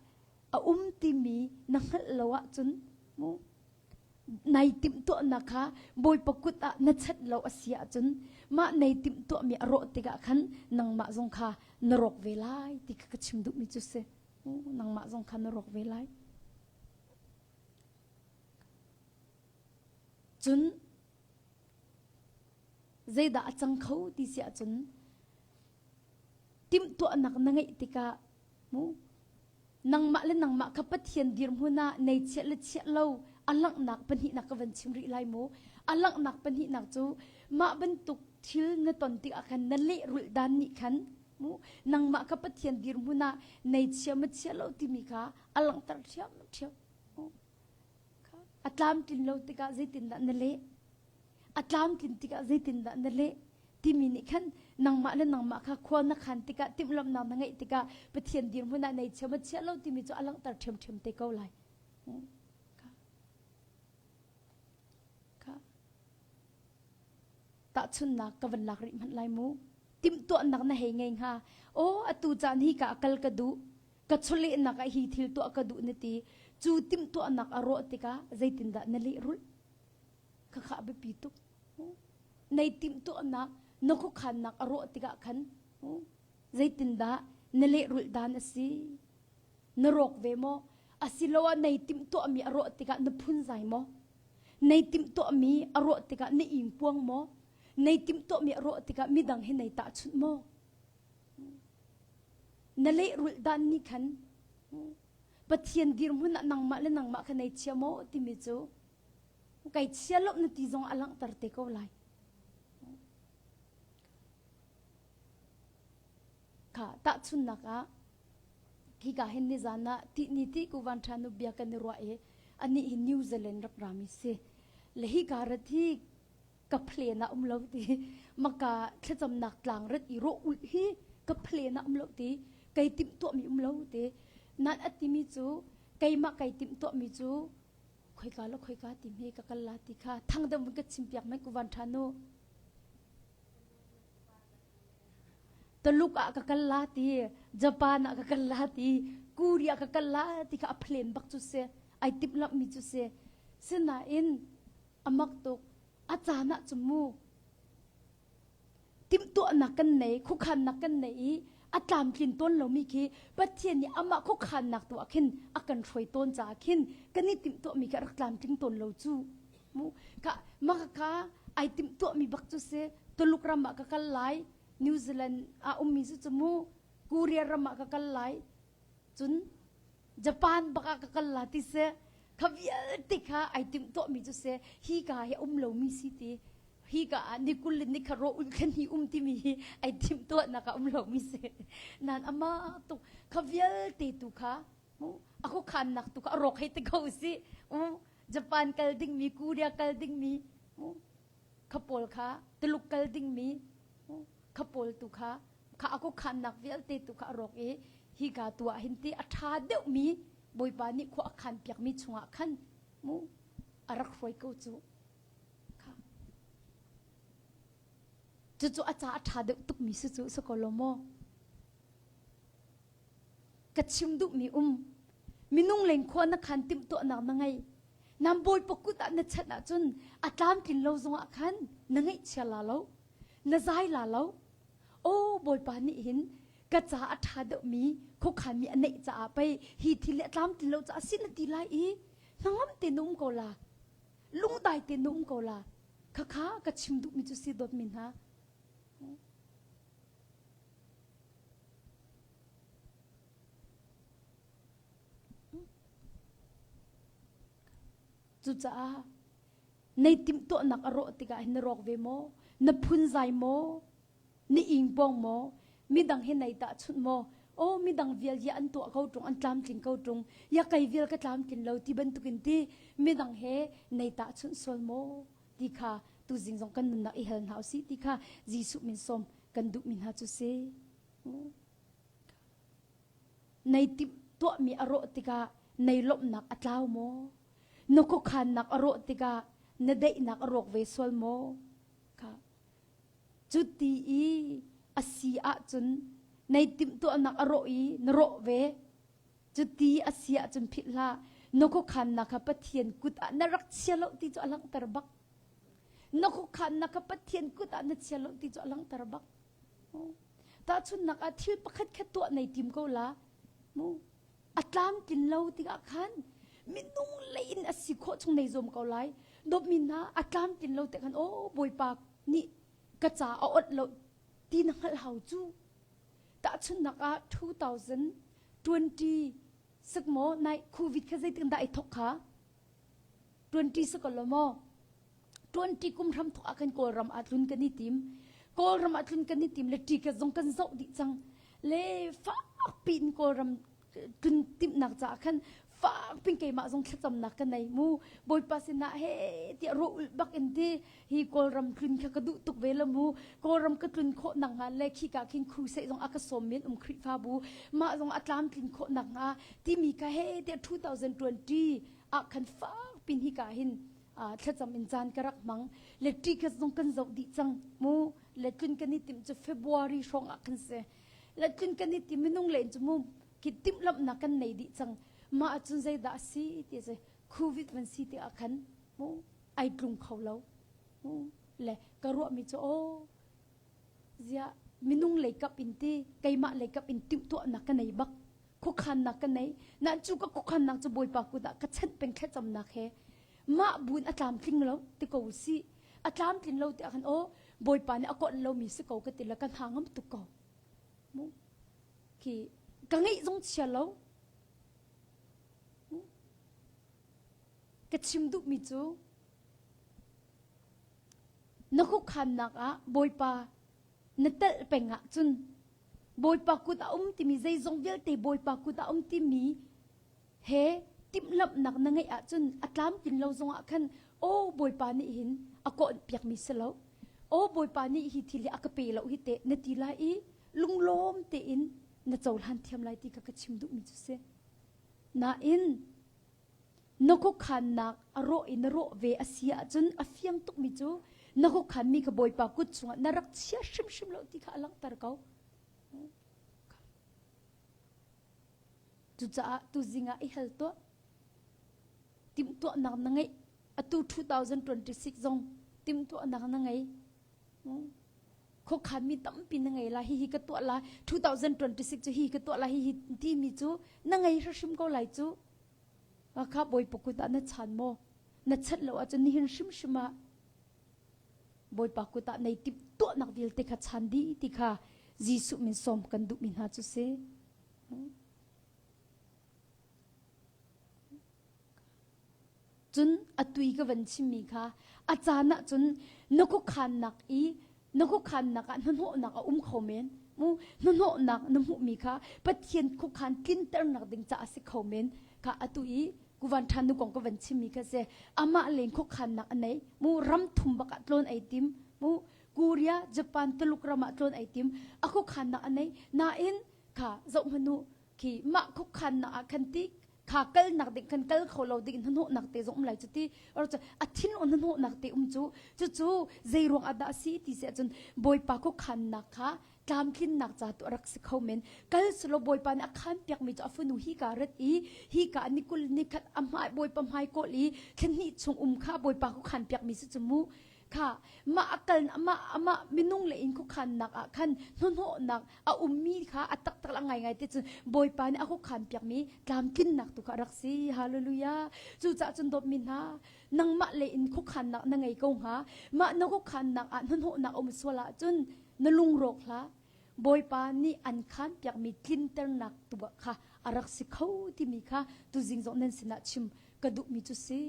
a um timi na hngalh lo ahcun mu nai timhtuahnak kha Bawipa kut ah na chanh lo a si ahcun mah nei timhtuahmi a rawh tikah khan nangmah zong kha na rawk ve lai ti kha ka chim duhmi cu si nangmah zong kha na rawk ve lai cun zeidah a cang kho ti si ahcun timhtuahnak na ngeih tikah mu nangmah le nangmah kha Pathian dirhmun ah nei chiah le chiah lo a langhnak pahnihnak ka van chim rih lai mu a langhnak pahnihnak cu mah bantuk thil na ton tikah khan na lehrulh dan nih khan mu nangmah kha Pathian dirhmun ah nei chia ma chia lo timi kha a langhter ṭhiam ṭhiam a tlamtlin lo tikah zeitindah na leh a tlamtlin tikah zeitindah na leh timi nih khan nangmah le nangmah kha khua na khan tikah timhlamhnak na ngeih tikah Pathian dirhmun ah nei chia ma chia lo timi cu a langhter ṭhiamṭhiam te ko lai. Tahchunnak ka van lak rih hmanh lai mu. Timhtuahnak na hei ngei hnga. Aw atu caan hi ka kal ka duh. Ka chawlehnak ah hi thil tuah ka duh na ti. Cu timhtuahnak a rawh tikah zeitindah na lehrulh? Khakha a biapi tuk. Nei timhtuahnak na khuakhannak a rawh tikah khan zeitindah na lehrulh dan a si? Na rawk ve maw? Asiloah nei timhtuahmi a rawh tikah na phunzai maw? Nei timhtuahmi a rawh tikah na ingpuang maw? Nei timhtuahmi a rawh tikah midang he nei tahchunh maw? Na lehrulh dan nih khan Pathian dirhmun ah nangmah le nangmah kha nei chia maw timi cu kai chia lo na ti zong a langhter te ko lai. Kha tahchunnak ah hika hin nizan ah ti ni ti ku van tha nu bia kan i ruah i anih hi New Zealand rak rami si. Le hika rat hi ka plan ah um lo ti maka thlacamnak tlang rat i rawh ulh hi Ka plan ah um lo ti. Kei timh tuahmi um lo ti. Nan a timi cu keimah kai timh tuahmi cu khoika lo khoika ti hme ka kal la ti kha thang deuh vun ka chim piak mai ku van tha nu. Taluk ah ka kal la ti, Japan ah ka kal la ti, Korea ka kal la ti kha a plan bak cu si. Ai timhlamh mi cu si. Sinain amak tuk a caan ah cu mu timhtuahnak kan nei khuakhannak kan nei i a tlamtlin tawn lomi khi Pathian nih amah khuakhannak tu ah khin a kan hruai tawn caah khin kan i timhtuahmi khi a rak tlamtling tawn lo cu mu ka maka ka ai timhtuahmi bak cu si Tuluk ram ah ka kal lai New Zealand ah ummi cu cu mu Korea ram ah ka kal lai cun Japan bak ah ka kal la ti seh kha vialte kha ai timh tuahmi cu si hi ka hi um lomi si ti hi ka ah ni kul le ni kha ro ul khan hi um timi hi ai timh tuahnak ah um lomi si nan ama tuk kha vialte tu kha a khuakhannak tu kha a rawk hei te ko si Japan kal dingmi Korea kal dingmi kha pawl kha Tuluk kal dingmi kha pawl tu kha kha a khuakhannak vialte tu kha a rawk i hika tu ah hin ti a ṭha deuhmi Bawipa nih khua a khan piakmi chungah khan mu a rak hruai ko cu kha cucu a ca a ṭha deuh tukmi si cu si ko lo maw ka chim duhmi um minung leng khua na khan timhtuahnak na ngei nam bawipa kut ah na chanh ahcun a tlamtlin lo zongah khan na ngaihchia la lo na zai la lo Aw Bawipa nih hin ka ca a ṭha deuhmi khuakhanmi a neih caah pei hi thil hi a tlamtlin lo caah si na ti lai i hnangam te na um ko la lungdai te na um ko la khakha ka chim duhmi cu si dawtmi hna Cucaah nei timhtuahnak a rawh tikah hin na rawk ve maw? Na phunzai maw? Na ingpawng maw? Midang he nei tahchunh maw? Aw midang vial ya an tuah ko ṭung, an tlamtling ko ṭung, ya kei vial ka tlamtlin lo ti bantukin ti midang he nei tahchunh sual maw? Ti kha tuzing zong kan nunnak i hal hna usih ti kha Jesuh min sawm kan duhmi hna cu si. Nei timh tuahmi a rawh tikah nei lawmhnak a tlau maw? Na khuakhannak a rawh tikah na daihnak a rawk ve sual maw? Kha. Cu ti i a si ahcun nei timhtuahnak a rawh i na rawh ve. Cu ti a si ahcun philh hlah. Na khuakhannak kha Pathian kut ah na rak chia lo ti cu a langhter bak. Na khuakhannak kha Pathian kut ah na chia lo ti cu a langhter bak. Tahchunhnak ah thil pakhat khat tuah nei tim ko la. Mu a tlamtlin lo tikah khan minung lei in a si khawh chung nei zuam ko lai. Dawtmi hna a tlamtlin lo tikah khan aw Bawipa nih ka ca a awnh lo ti na hngalh hau cu. Tahchunhnak ah 2020 sak maw nai COVID kha zeitin dah ai thok kha? 20 si ko lo maw? 20 kum hram thok ah khan Kawlram ah tlun kan i tim. Kawlram ah tlun kan i tim le ticket zong kan zoh dih cang. Le fak piin Kawlram tlun timhnak caah khan fak pin keimah zong thlacamnak ka nei mu bawipa sinah he tiah ro ulh bak in ti hi kawlram tlun kha ka duh tuk ve la mu kawlram ka tlun khawh nak hnga le khika khin crusade zong a ka sawm men um khrihfabu mah zong a tlamtlin khawh nak hnga timi ka he tiah 2020 ah khan fak pin hi ka hin thlacam in caan ka rak hmang le ticket zong kan zoh dih cang mu le tlun kan i timh cu February hrawng ah khan si le tlun kan i tim minung len cu mu khi timhlamhnak kan nei dih cang mah ahcun zeidah a si ti si covid van si ti ah khan mu ai tlung kho lo mu le ka ruahmi cu aw ziah minung lei kap in ti keimah lei kap in timhtuahnak ka nei bak khuakhannak ka nei nan cu ka khuakhannak cu bawipa kut ah ka chanh peng thlacamnak he mah buin a tlamtling lo ti ko si a tlamtlin lo ti ah khan aw bawipa nih a konh lomi si ko ka ti le ka hna ngam tuk ko mu khi ka ngeih zong chia lo ka chim duhmi cu na khuakhannak ah bawipa na telh peng ahcun Bawipa kut a um timi zeizong vialte Bawipa kut a um timi he timhlamhnak na ngeih ahcun a tlamtlin lo zongah khan aw Bawipa nih hin a kawnh piakmi si lo aw Bawipa nih hi thil hi a ka pe lo hi teh na ti lai i. lunglawm tein na cohlan thiam lai ti kha ka chim duhmi cu si. Nain na khuakhannak a rawh i na rawh ve a si ahcun a fiang tukmi cu na khuakhanmi kha Bawipa kut chungah na rak chia hrimhrim lo ti kha a langhter ko. Cucaah tuzing ah i hal tuah. Timhtuahnak na ngeih. Atu 2026 zong timhtuahnak na ngei. Khuakhanmi tampi na ngei lai. Hihi ka tuah lai. 2026 cu hi ka tuah lai. Hihi timi cu na ngei hrimhrim ko lai cu. Kha Bawipa kut ah na chan maw? Na chanh lo ahcun nihin hrimhrim ah Bawipa kut ah nei timhtuahnak vialte kha chan dih ti kha Jesuh min sawm kan duhmi hna cu si. Cun a tui ka van chimmi kha a caan ah cun na khuakhannak i na khuakhannak ah hnahnawhnak a um kho men. Mu hnahnawhnak na hmuhmi kha Pathian khuakhan tlinternak ding caah a si kho men. Kha atu i kuvan ṭhan nu kong ka van chimmi kha si. Amah leng khuakhannak a nei. Mu ram thum bak ah tlawn ai tim. Mu Korea, Japan, Tuluk ram ah tlawn ai tim. A khuakhannak a nei. Nain kha zoh hmanh u khi mah khuakhannak ah khan ti kha kalnak ding kan kal kho lo ding hnahnawhnak te zong um lai cu ti or cu a thin on hnahnawhnak te um cu cucu zei ruang ah dah a si ti si ahcun bawipa khuakhannak kha tlamtlinnak ca tu a rak si kho men kal silo bawipa nih a khan piakmi cu a fanu hi ka rat i hi ka nikul nikhat a hmai bawipa hmai kawl i thlenhnih chung um kha bawipa khuakhan piakmi si cu mu kha mah a kal amah amah minung le in khuakhannak ah khan hnahnawhnak a ummi kha a taktak a ngaingai te cun Bawipa nih a khuakhan piakmi tlamtlinnak tu kha a rak si hallelujah cucaah cun dawtmi hna nangmah le in khuakhannak na ngei ko hnga mah na khuakhannak ah hnahnawhnak a um sual ahcun na lungrawk hlah Bawipa nih an khan piakmi tlinternak tu kha a rak si kho timi kha tuzing zong nan sinah chim ka duhmi cu si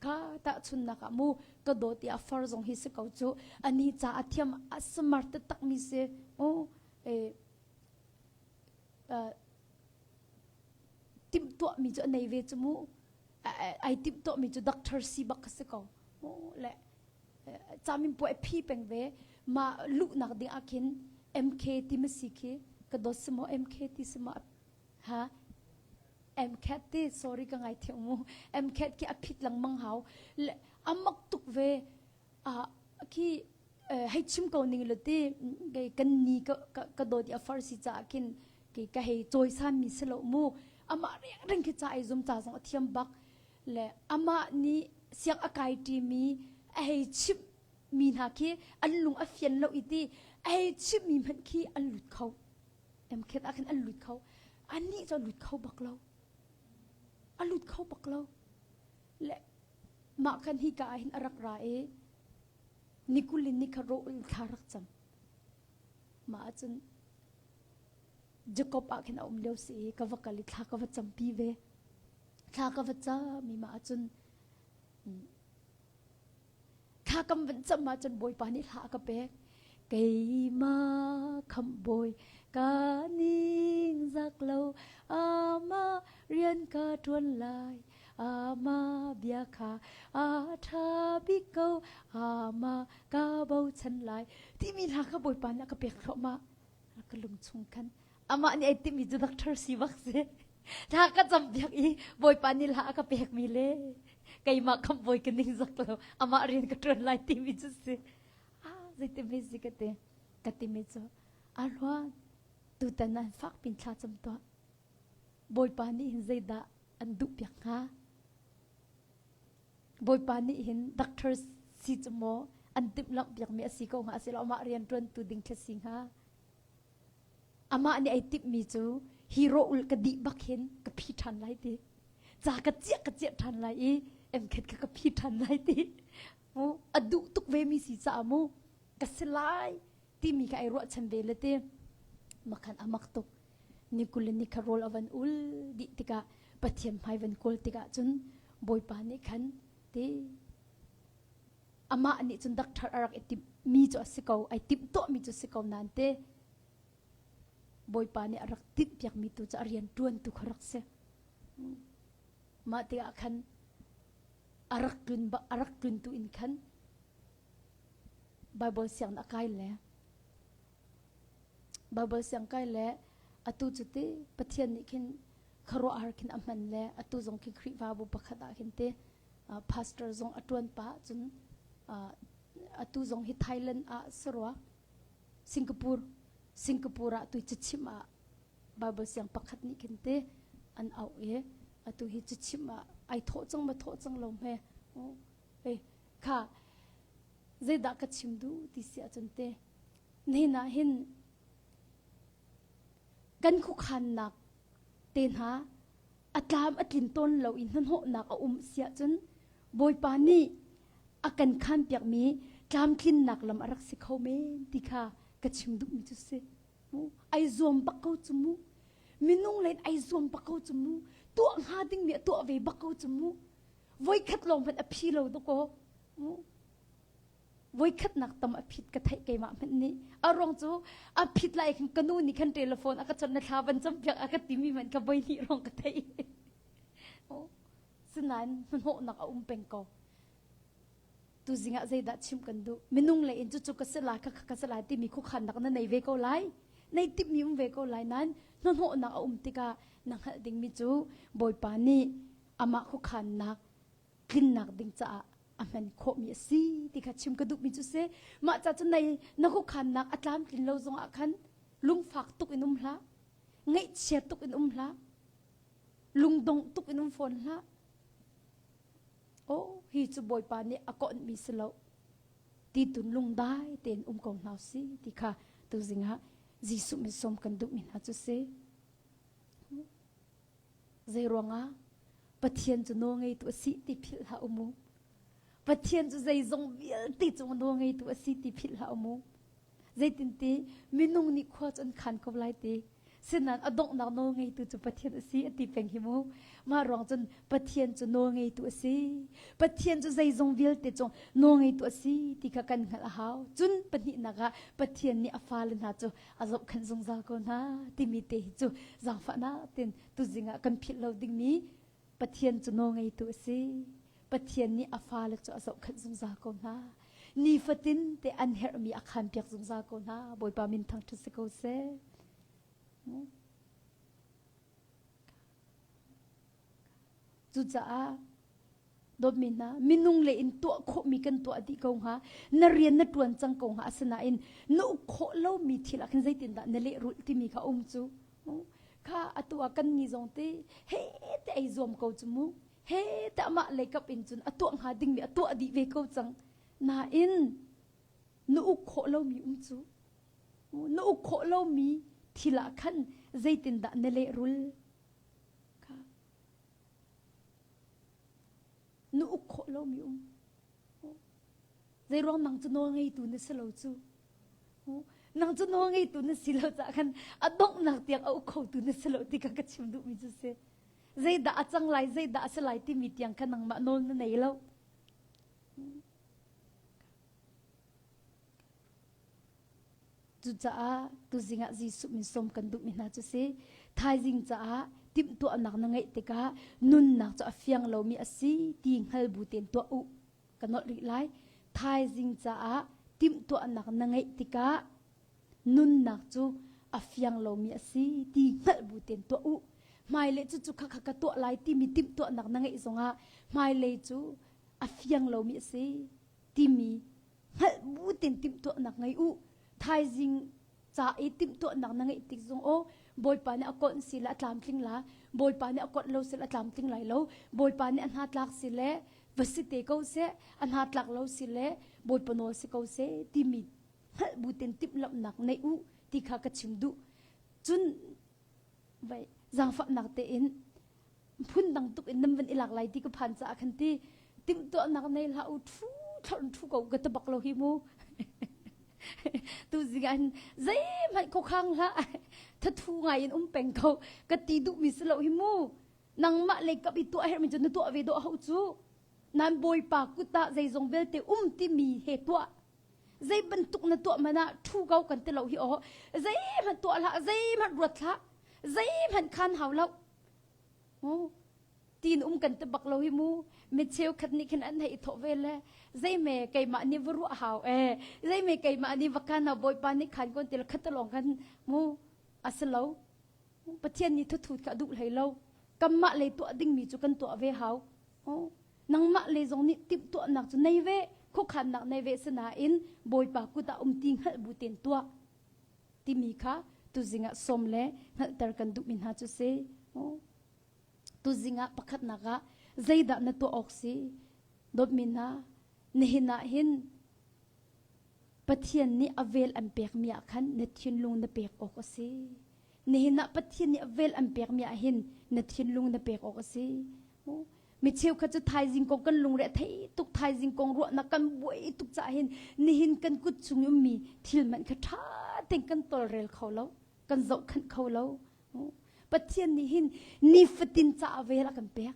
kha tahchunnak ah mu ka dawt i a far zong hi si ko cu ani ca a thiam a smart taktak mi si u e timhtuah mi cu a nei ve cu mu ai timhtuah mi cu doctor si bak ka si ko le camin puai phi peng ve ma luhnak ding ah khin MK ti ma si khi ka dawt si maw MK ti si maw ha MCAT ti sorry ka ngai thiam mu MCAT khi a phit lengmang hau le amak tuk ve a khi hei chim ko ning lo ti kan ni ka ka dawt i a far si caah khin ke ka hei cawisan mi si lo mu amah reng reng khi ca ai zum ca zong a thiam bak le amah nih siang a kai ṭimi a hei chimh mi hna khi an lung a fian lo i ti a hei chimh mi hmanh khi an lut kho MCAT ah khin an lut kho anih cu a lut kho bak lo a lut kho bak lo le mah khan hi ka ah hin a rak ra i nikulin ni kha rawh thla rak cam mah ahcun Jacob ah khin a um lio si i ka va kal i thla ka va campi ve thla ka va cam i mah ahcun thla kam van cam ahcun Bawipa nih hla a ka pek keimah khamh bawi ka ning zak lo amah rian ka ṭuan lai amah bia kha a ṭha bik ko amah ka bochan lai timi hla kha Bawipa nih a ka pek thluahmah ka lung chung khan amah nih ai timmi cu doctor si bak si thla ka cam piak i bawipa nih hla a ka pekmi le keimah khamh bawi ka ning zak lo amah rian ka ṭuan lai timi cu si ah zeitimi si ka ti ka timi cu a hluan tutan an fak pin thla cam tuah bawipa nih hin zeidah an duh piak hnga Bawipa nih hin doctor si cu maw an timhlamh piakmi a si ko hnga asilo amah rian ṭuantu ding khi si hnga amah nih ai timhmi cu hi rawh ka dih bak hin ka phi ṭhan lai ti ca ka ciah ka ciah ṭhan lai i MCAT ka ka phi ṭhan lai ti mu a duh tuk ve mi si caah mu ka si lai timi kha ai ruahchan ve le ti makhan amak tuk ni kul in ni kha rawl a van ul dih tikah Pathian hmai van kawl tikah cun Bawipa nih khan ti amah nih cun doctor a rak i timh mi cu a si ko ai timh tuah mi cu si ko nain te Bawipa nih a rak tinh piak mi tu cu a rian tuan tu kha rak si mah tikah khan a rak tlun a rak tlun tu in khan Bible sianginn a kai le. Bible siang kai le atu cu ti Pathian nih khin khuaruahhar khin a hman le atu zong khi Khrihfabu pakhat ah khin te pastor zong a ṭuan pah cun atu zong hi Thailand ah sarua Singapore Singapore ah tui cachim ah Bible siang pakhat nih khin te an auh i atu hi cachim ah ai thawh cang ma thawh cang lo hme eh kha zeidah ka chim duh ti si ahcun te nihin ah hin kan khuakhannak te hna a tlam a tlin tawn lo i hnahnawhnak a um si ahcun Bawipa nih a kan khanpiakmi tlamtlinnak lam a rak si kho men ti kha ka chim duhmi cu si. Ai zuam bak ko cu mu. Minung len ai zuam bak ko cu mu. Tuah hnga dingmi a tuah ve bak ko cu mu. Voikhat lawng hmanh a phi lo dakaw. Voikhatnak tam a phit ka theih keimah hmanh nih. A ruang cu a phit lai khan ka nu nih khan telephone a ka chawnh na thla van campiak a ka timi hmanh kha voi hnih rong ka theih. Sinain hnahnawhnak a um peng ko. Tuzing ah zeidah chim kan duh? Minung le in cucu ka si lai, khakha ka si lai timi khuakhannak na nei ve ko lai. Nei timhmi um ve ko lai nain hnahnawhnak a um tikah na hngalh dingmi cu Bawipa nih amah khuakhannak tlinnak ding caah a hman khawhmi a si ti kha chim ka duhmi cu si. Mah ca cu nei na khuakhannak a tlamtlin lo zongah khan lungfak tuk in um hlah. Ngaihchia tuk in um hlah. Lungdong tuk in um fawn hlah. Oh, hi cu Bawipa nih a konhmi si lo. Ti tun lungdai tein um ko hna si ti kha tuzing ah Jesuh min sawm kan duhmi hna cu si. Zei ruangah Pathian cu nawl ngeitu a si ti philh hlah u mu. Pathian cu zeizong vialte cung nawl ngeitu a si ti philh hlah u mu. Zeitinti minung nih khua cu an khan ko lai ti. Sinain a donghnak nawl ngeitu cu Pathian a si a ti peng hi mu. Mah ruang cun Pathian cu nawl ngeitu a si. Pathian cu zeizong vialte cung nawl ngeitu a si ti kha kan hngalh a hau. Cun pahnihnak ah Pathian nih a fale hna cu a zohkhenh zungzal ko hna timi te hi cu zaangfahnak tein tuzing ah kan philh lo dingmi Pathian cu nawl ngeitu a si. Pathian nih a fale cu a zohkhenh zungzal ko hna. Nifatin te an herhmi a khanpiak zungzal ko hna. Bawipa min thangṭhat si ko seh. Cucaah dawtmi hna minung le in tuah khawhmi kan tuah dih ko hnga na rian na ṭuan cang ko hnga asinain na uk khawh lomi thil ah khin zeitindah na lehrulh timi kha um cu kha atu ah kan ni zong te he te ei zuam ko cu mu he te amah lei kap in cun a tuah hnga dingmi a tuah dih ve ko cang nain na uk khawh lomi um cu na uk khawh lomi thil ah khan zeitindah na lehrul kha na uk khawh lomi um Zeiruang nang cu nawl ngeitu na si lo cu? Nang cu nawl ngeitu na si lo caah khan a donghnak tiang a uk khotu na si lo ti kha ka chim duhmi cu si. Zeidah a cang lai, zeidah a si lai timi tiang kha nangmah nawl na nei lo. Cucaah tuzing ah Jesuh min sawm kan duhmi hna cu si. Thaizing caah timhtuahnak na ngeih tikah nunnak cu a fiang lomi a si ti hngal bu tein tuah u. Ka nolh rih lai. Thaizing caah timhtuahnak na ngeih tikah nunnak cu a fiang lomi a si ti hngalh bu tein tuah u. Hmailei cu cu kha kha ka tuah lai timi timhtuahnak na ngeih zongah hmailei cu a fiang lomi a si timi hngalh bu tein timhtuahnak ngei u. Thaizing ca i timhtuahnak na ngeih tik zong aw Bawipa nih a konh si le a tlamtling la Bawipa nih a konh lo si le a tlamtling lai lo Bawipa nih a hna tlak si le va si te ko seh a hna tlak lo si le Bawipa nawl si ko seh timi hngalh bu tein timhlamhnak nei u ti kha ka chim duh cun vai zaangfahnak tein phundang tuk in nan van i lak lai ti ka phan caah khan ti timhtuahnak nei hlah u thu thlorh thu ko ka tabak lo hi mu tu zing zeihmanh khuakhang hlah thathu ngai in um peng ko ka ti duhmi si lo hi mu nangmah lei kap i tuah herhmi cu na tuah ve dawh hau cu nan bawipa kut ah zeizong vialte um timi he tuah zei bantuk na tuah man ah thu ko kan ti lo hi aw zeihmanh tuah hlah zeihmanh ruat hlah zeihmanh khan hau lo Oh. Tiin um kan ti bak lo hi mu. Mi cheukhat nih khin an hei i thawh ve le zeime keimah nih va ruah hau e zeime keimah nih va kan bawipa nih khan kon til khat lawng kan mu a si lo. Pathian nih thuthut kha a duh hlei lo. Kanmah lei tuah dingmi cu kan tuah ve hau. Nangmah lei zong nih timhtuahnak cu nei ve, khuakhannak nei ve sinain Bawipa kut ah um ti hngalh bu tein tuah timi kha tuzing ah sawm le hngalhter kan duhmi hna cu si. Tuzing ah pakhatnak ah zeidah na tuah awk si? Dawtmi hna, nihin ah hin Pathian nih a vel an pekmi ah khan na thinlung na pek awk a si. Nihin ah Pathian nih a vel an pekmi ah hin na thinlung na pek awk a si. Mi cheukhat cu thaizing kong kan lungre a thei tuk thaizing kong ruahnak kan buai tuk caah hin nihin kan kut chung i ummi thil hmanh kha ṭha tein kan tolrel kho lo, kan zohkhenh kho lo. Pathian nih hin nifatin caah vel a kan pek.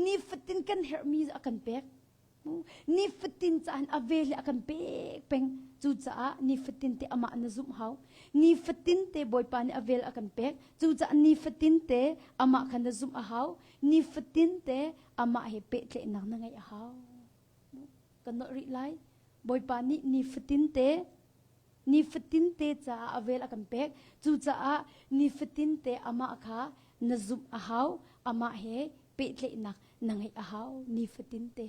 Nifatin kan herhmi a kan pek. Nifatin caan a vel hi a kan pek peng. Cucaah nifatin te amah na zumh hau. Nifatin te Bawipa nih a vel a kan pek. Cucaah nifatin te amah kha na zumh a hau. Nifatin te amah he pehtlaihnak na ngeih a hau. Kan nolh rih lai. Bawipa nih nifatin te nifatin te caah a vel a kan pek. Cucaah nifatin te amah kha na zumh a hau. Amah he pehtlaihnak na ngeih a hau nifatin te.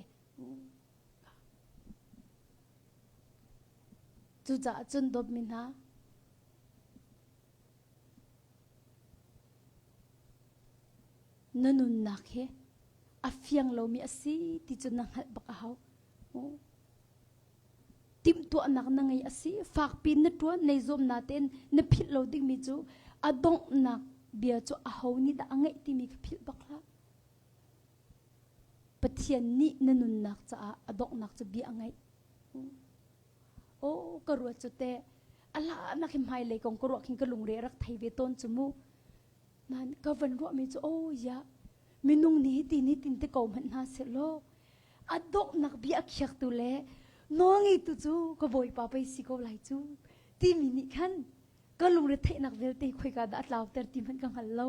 Cucaah cun dawtmi hna, na nunnak hi a fiang lomi a si ti cu na hngalh bak a hau. Timhtuahnak na ngei a si, fakpi na ṭuan, nei zuam na tein na philh lo dingmi cu a donghnak bia cu aho nih dah a ngeih timi kha philh bak hlah. Pathian nih na nunnak caah a donghnak cu bia a ngeih. Oh, ka ruat cu teh a hlannak hi hmailei kong ka ruah khin ka lungre rak thei ve tawn cu mu. Nan ka van ruahmi cu oh ya minung nih ti ni tin te ko hmanh hna seh law a donghnak bia a khiaktu le nawlngeitu cu ka bawipa pei si ko lai cu timi nih khan ka lungre theihnak vialte khoika dah a tlauter ti hmanh ka hngal lo.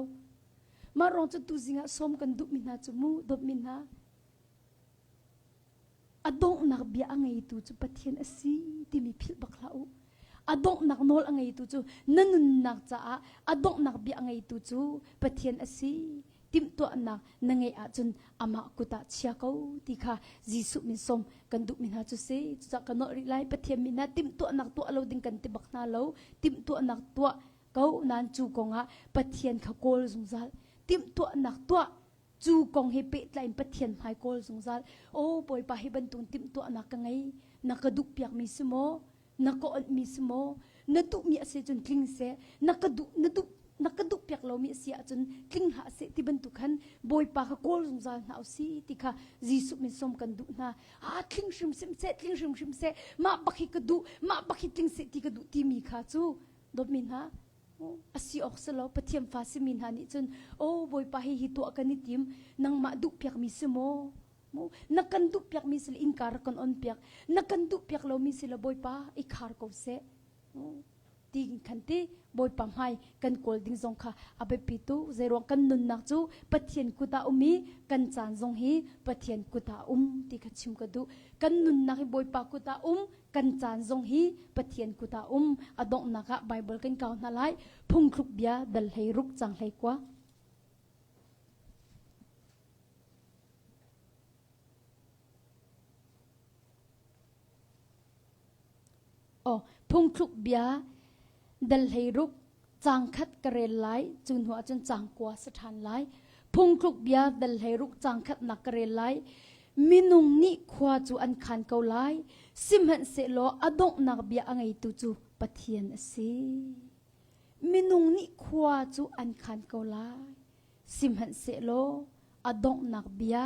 Mah ruang cu tuzing ah sawm kan duhmi hna cu mu dawtmi hna a donghnak bia a ngeitu cu Pathian a si timi philh bak hlah u. A donghnak nawl a ngeitu cu na nunnak caah a donghnak bia a ngeitu cu Pathian a si. Timhtuahnak na ngeih ahcun amah kut ah chia ko ti kha Jesuh min sawm kan duhmi hna cu si. Cucaah ka nolh rih lai Pathian min hna timhtuahnak tuah lo ding kan ti bak hna lo. Timhtuahnak tuah ko nain cu kongah Pathian kha kawl zungzal. Timhtuahnak tuah cu kong he pehtlai in Pathian hmai kawl zungzal. Aw Bawipa hi bantuk timhtuahnak ka ngei. Na ka duh piakmi si maw? Na ka onhmi si maw? Na duhmi a si cun tling seh. Na ka duh na duh na ka duh piak lomi a si ahcun tling hlah seh ti bantuk khan Bawipa kha kawl zungzal hna usih ti kha Jesuh min sawm kan duh hna. Ah tling hrimhrim seh, tling hrimhrim seh. Mah bak hi ka duh, mah bak hi tling seh ti ka duh timi kha cu dawtmi hna a si awk si lo Pathian fa simi hna nih cun oh Bawipa hi hi tuah kan i tim nangmah duh piakmi si maw na kan duh piakmi si le innka rak kan on piak na kan duh piak lomi si le Bawipa i khar ko seh ti khan ti Bawipa hmai kan kawl ding zong kha a biapi tu zeiruang kan nunnak cu Pathian kut ah um i kan caan zong hi Pathian kut ah um ti kha chim ka duh kan nunnak hi Bawipa kut ah um kan caan zong hi Pathian kut ah um a donghnak ah Bible kan kau hna lai phungthluk bia dal hlei ruk cang hlei kua Oh, phungthluk bia dal hlei ruk Caang khat ka rel lai, cu hnu ahcun caang kua si ṭhan lai. Phungthluk bia dal 16 caang khatnak ka rel lai. Minung nih khua cu an khan ko lai, sihmanhsehlaw a donghnak bia a ngeitu cu Pathian a si. Minung nih khua cu an khan ko lai, sihmanhsehlaw a donghnak bia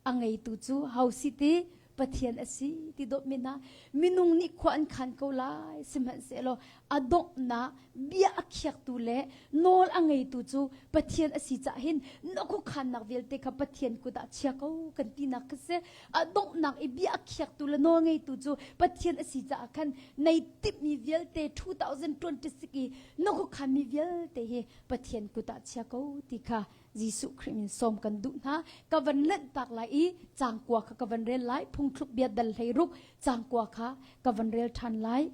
a ngeitu cu ho si ti Pathian a si ti dawtmi hna minung nih khua an khan ko lai sihmanhsehlaw A donghnak bia a khiaktu le nawl a ngeitu cu Pathian a si caah hin na khuakhannak vialte kha Pathian kut ah chia ko kan tinak kha si. A donghnak i bia a khiaktu le nawl ngeitu cu Pathian a si caah khan nei timhmi vialte 2026 i na khuakhanmi vialte hi Pathian kut ah chia ko ti kha Jesuh Khrih min sawm kan duh hna. Ka van lanhtak lai i cangkua kha ka van rel lai. Phungthluk bia dal hleiruk cangkua kha ka van rel ṭhan lai.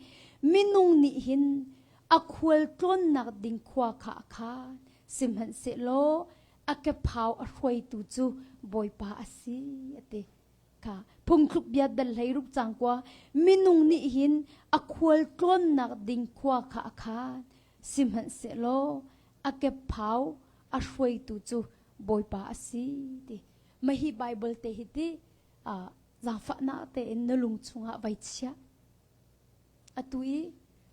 Minung nih hin a khual tlawnnak ding khua kha a khan. Sihmanhsehlaw a kephau a hruaitu cu Bawipa a si, a ti. Kha phungthluk bia dal hleiruk cangkua minung nih hin a khual tlawnnak ding khua kha a khan. Sihmanhsehlaw a kephau a hruaitu cu Bawipa a si ti. Mah hi Bible te hi ti zaangfahnak tein na lung chungah vai chia. Atu i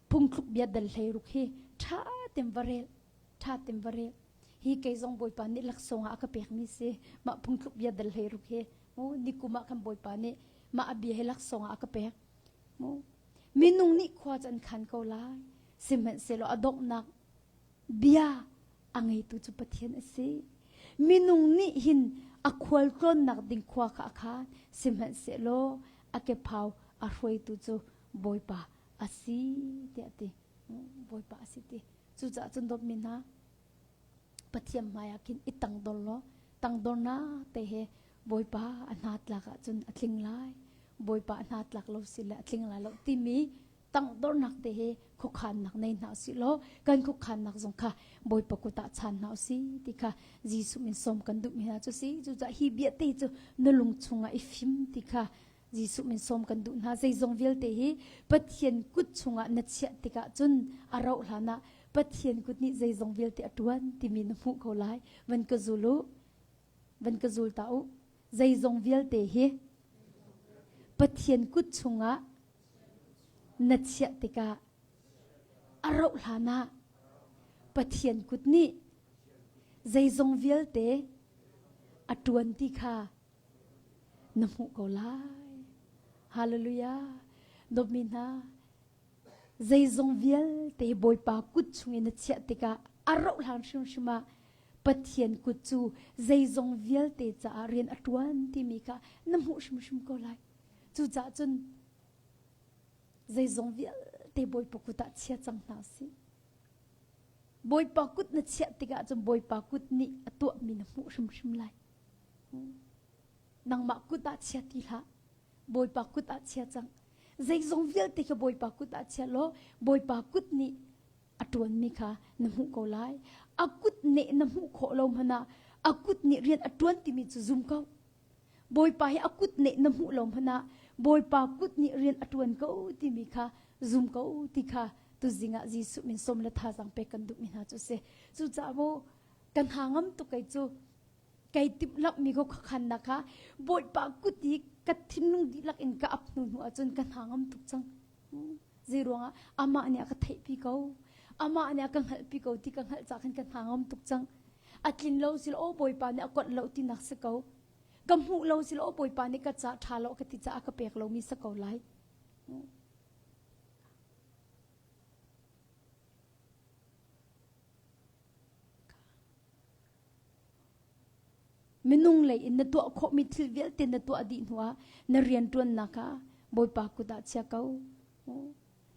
phungthluk bia dal hleiruk hi ṭha tein va rel, ṭha tein va rel. Hi kei zong Bawipa nih laksawng ah a ka pekmi si. Mah phungthluk bia dal hleiruk hi mu nikum ah khan Bawipa nih mah a bia hi laksawng ah a ka pek. Mu minung nih khua cu an khan ko lai. Sihmanhsehlaw a donghnak Bia a ngeitu cu Pathian a si. Minung nih hin a khualtlawnnak ding khua kha a khan, sihmanhsehlaw a kephau a hruaitu cu Bawipa a si tiah a ti. Bawipa a si ti. Cucaah cun dawtmi hna, Pathian hmaiah khin i tangdor law tangdornak te he Bawipa a hna tlak ahcun a tling lai. Bawipa a hna tlak lo si le a tling lai lo timi tangdornak te he khuakhannak nei hna usih law kan khuakhannak zong kha Bawipa kut ah chan hna usih ti kha Jesuh min sawm kan duhmi hna cu si. Cucaah hi bia te cu na lung chungah i fim ti kha Jesuh min sawm kan duh hna. Zeizong vialte hi Pathian kut chungah na chiah tikah cun a rauh hlan ah Pathian kut nih zeizong vialte a ṭuan timi na hmuh ko lai. Van ka zul u. Van ka zul ta u. Zeizong vialte hi Pathian kut chungah na chiah tikah a rauh hlanah Pathian kut nih zeizong vialte a ṭuan ti kha na hmuh ko lai. Hallelujah. Dawtmi hna, zeizong vialte Bawipa kut chung i na chiah tikah a rauh hlan hrimhrim ah Pathian kut cu zeizong vialte caah rian a ṭuan timi kha na hmuh hrimhrim ko lai. Cucaah cun zeizong vialte Bawipa kut ah chia cang hna usih. Bawipa kut na chiah tikah cun Bawipa kut nih a tuahmi na hmuh hrimhrim lai. Nangmah kut ah chia ti hlah. Bawipa kut ah chia cang. Zeizong vialte kha Bawipa kut ah chia law Bawipa kut nih a ṭuanmi kha na hmuh ko lai. A kut nih na hmuh khawh lo hmanh ah a kut nih rian a ṭuan timi cu zum ko. Bawipa hi a kut nih na hmuh lo hmanh ah Bawipa kut nih rian a ṭuan ko timi kha zum ko ti kha tuzing ah Jesuh min sawm le thazaang pek kan duhmi hna cu a si. Cucaah mu kan ha ngam tuk kei cu kei timhlamhmi ko khuakhannak kha Bawipa kut i ka thinlung dihlak in ka ap hnu hnu ahcun ka hna ngam tuk cang. Zei ruangah amah nih a ka theihpi ko amah nih a ka hngalhpi ko ti ka hngalh cah khan ka hna ngam tuk cang. A tlin lo sil aw Bawipa nih a konh lo tinak si ko. Ka hmuh lo sil aw Bawipa nih ka ca ṭha lo ka ti caah ka pek lomi si ko lai. Minung lei in na tuah khawhmi thil vialte na tuah dih hnuah na rianṭuannak ah Bawipa kut ah chia ko.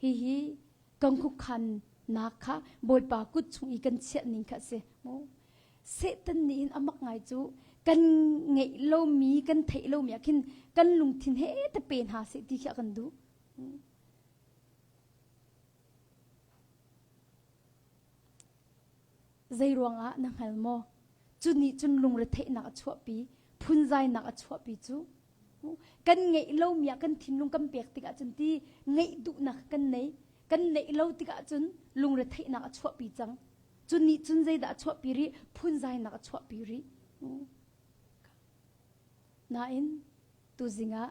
Hihi kan khuakhannak kha Bawipa kut chung i kan chiah ning kha a si. Satan nih hin a mak ngai cu kan ngeih lomi kan theih lomi ah khin kan lungthin he te pe hna seh ti khi a kan duh. Zei ruangah na hngal maw? Cu nih cun lungretheihnak a chuahpi, phunzainak a chuahpi cu. Kan ngeih lomi ah kan thinlung kan pek tikah cun ti ngeih duhnak kan nei. Kan neih lo tikah cun lungretheihnak a chuahpi cang. Cu nih cun zeidah a chuahpi rih? Phunzainak a chuahpi rih. Nain tuzing ah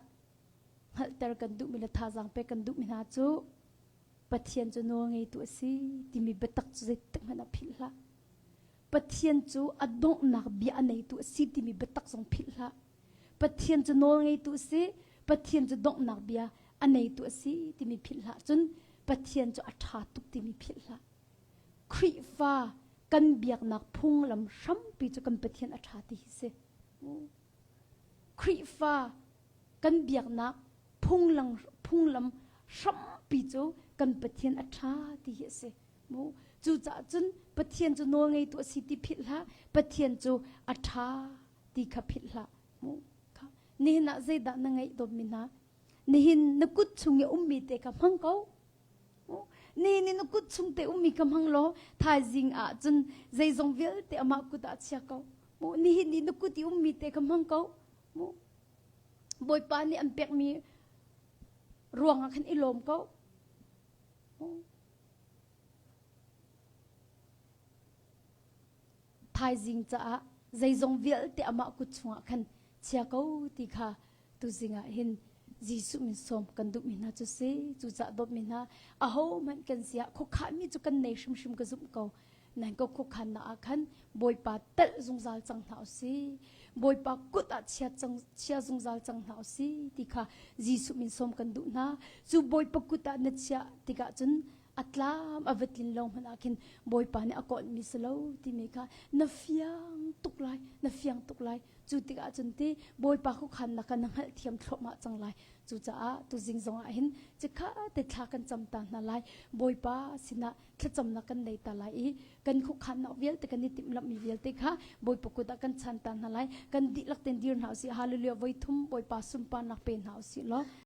hngalhter kan duhmi le thazaang pek kan duhmi hna cu Pathian cu nawlngeitu a si timi biatak cu zeitik hmanh ah philh hlah. Pathian cu a donghnak bia a neitu a si timi biatak zong philh hlah. Pathian cu nawlngeitu a si, Pathian cu donghnak bia a neitu a si timi philh hlah. Cun. Pathian cu a ṭha tuk timi philh hlah. Khrihfa kan biaknak phunglam hrampi cu kan Pathian a ṭha ti hi si. Khrihfa kan biaknak phunglang phunglam hrampi cu kan Pathian a ṭha ti hi a si. Mu cucaah cun Pathian cu nawl ngeitu a si ti philh hlah. Pathian cu a ṭha ti kha philh hlah. Mu kha nihin ah zeidah na ngeih dawtmi hna? Nihin na kut chung i ummi te kha hmang ko. Ni ni na kut chung te ummi ka hmang law thaizing ah cun zeizong vialte amah kut ah chia ko. Mu nihin ni na kut i ummi te ka hmang ko. Mu Bawipa nih an pekmi ruang ah khan i lawm ko. Thaizing caah zeizong vialte amah kut chungah khan chia ko ti kha tuzing ah hin Jesuh min sawm kan duhmi hna cu si cucah dawtmi hna ahohmanh kan si ah khuakhahmi cu kan nei hrimhrim ka zumh ko nan ka khuakhannak ah khan Bawipa telh zungzal cang hna usih Bawipa kut ah chia cang chia zungzal cang hna usih ti kha Jesuh min sawm kan duh hna cu Bawipa kut ah na chiah tikah cun a tlam a va tlin lo hmanh ah khin Bawipa nih a kawlmi si lo timi kha na fiang tuk lai na fiang tuk lai cu tikah cun ti Bawipa khuakhannak kha na hngalhthiam thluahmah cang lai cucaah tuzing zongah hin cikha te thla kan cam ta hna lai Bawipa sinah thlacamnak kan nei ta lai i kan khuakhannak vialte kan i timhlamhmi vialte kha Bawipa kut ah kan chan ta hna lai kan dihlak ten dir hna usih hallelujah voi thum Bawipa sunparnak pe hna usih law.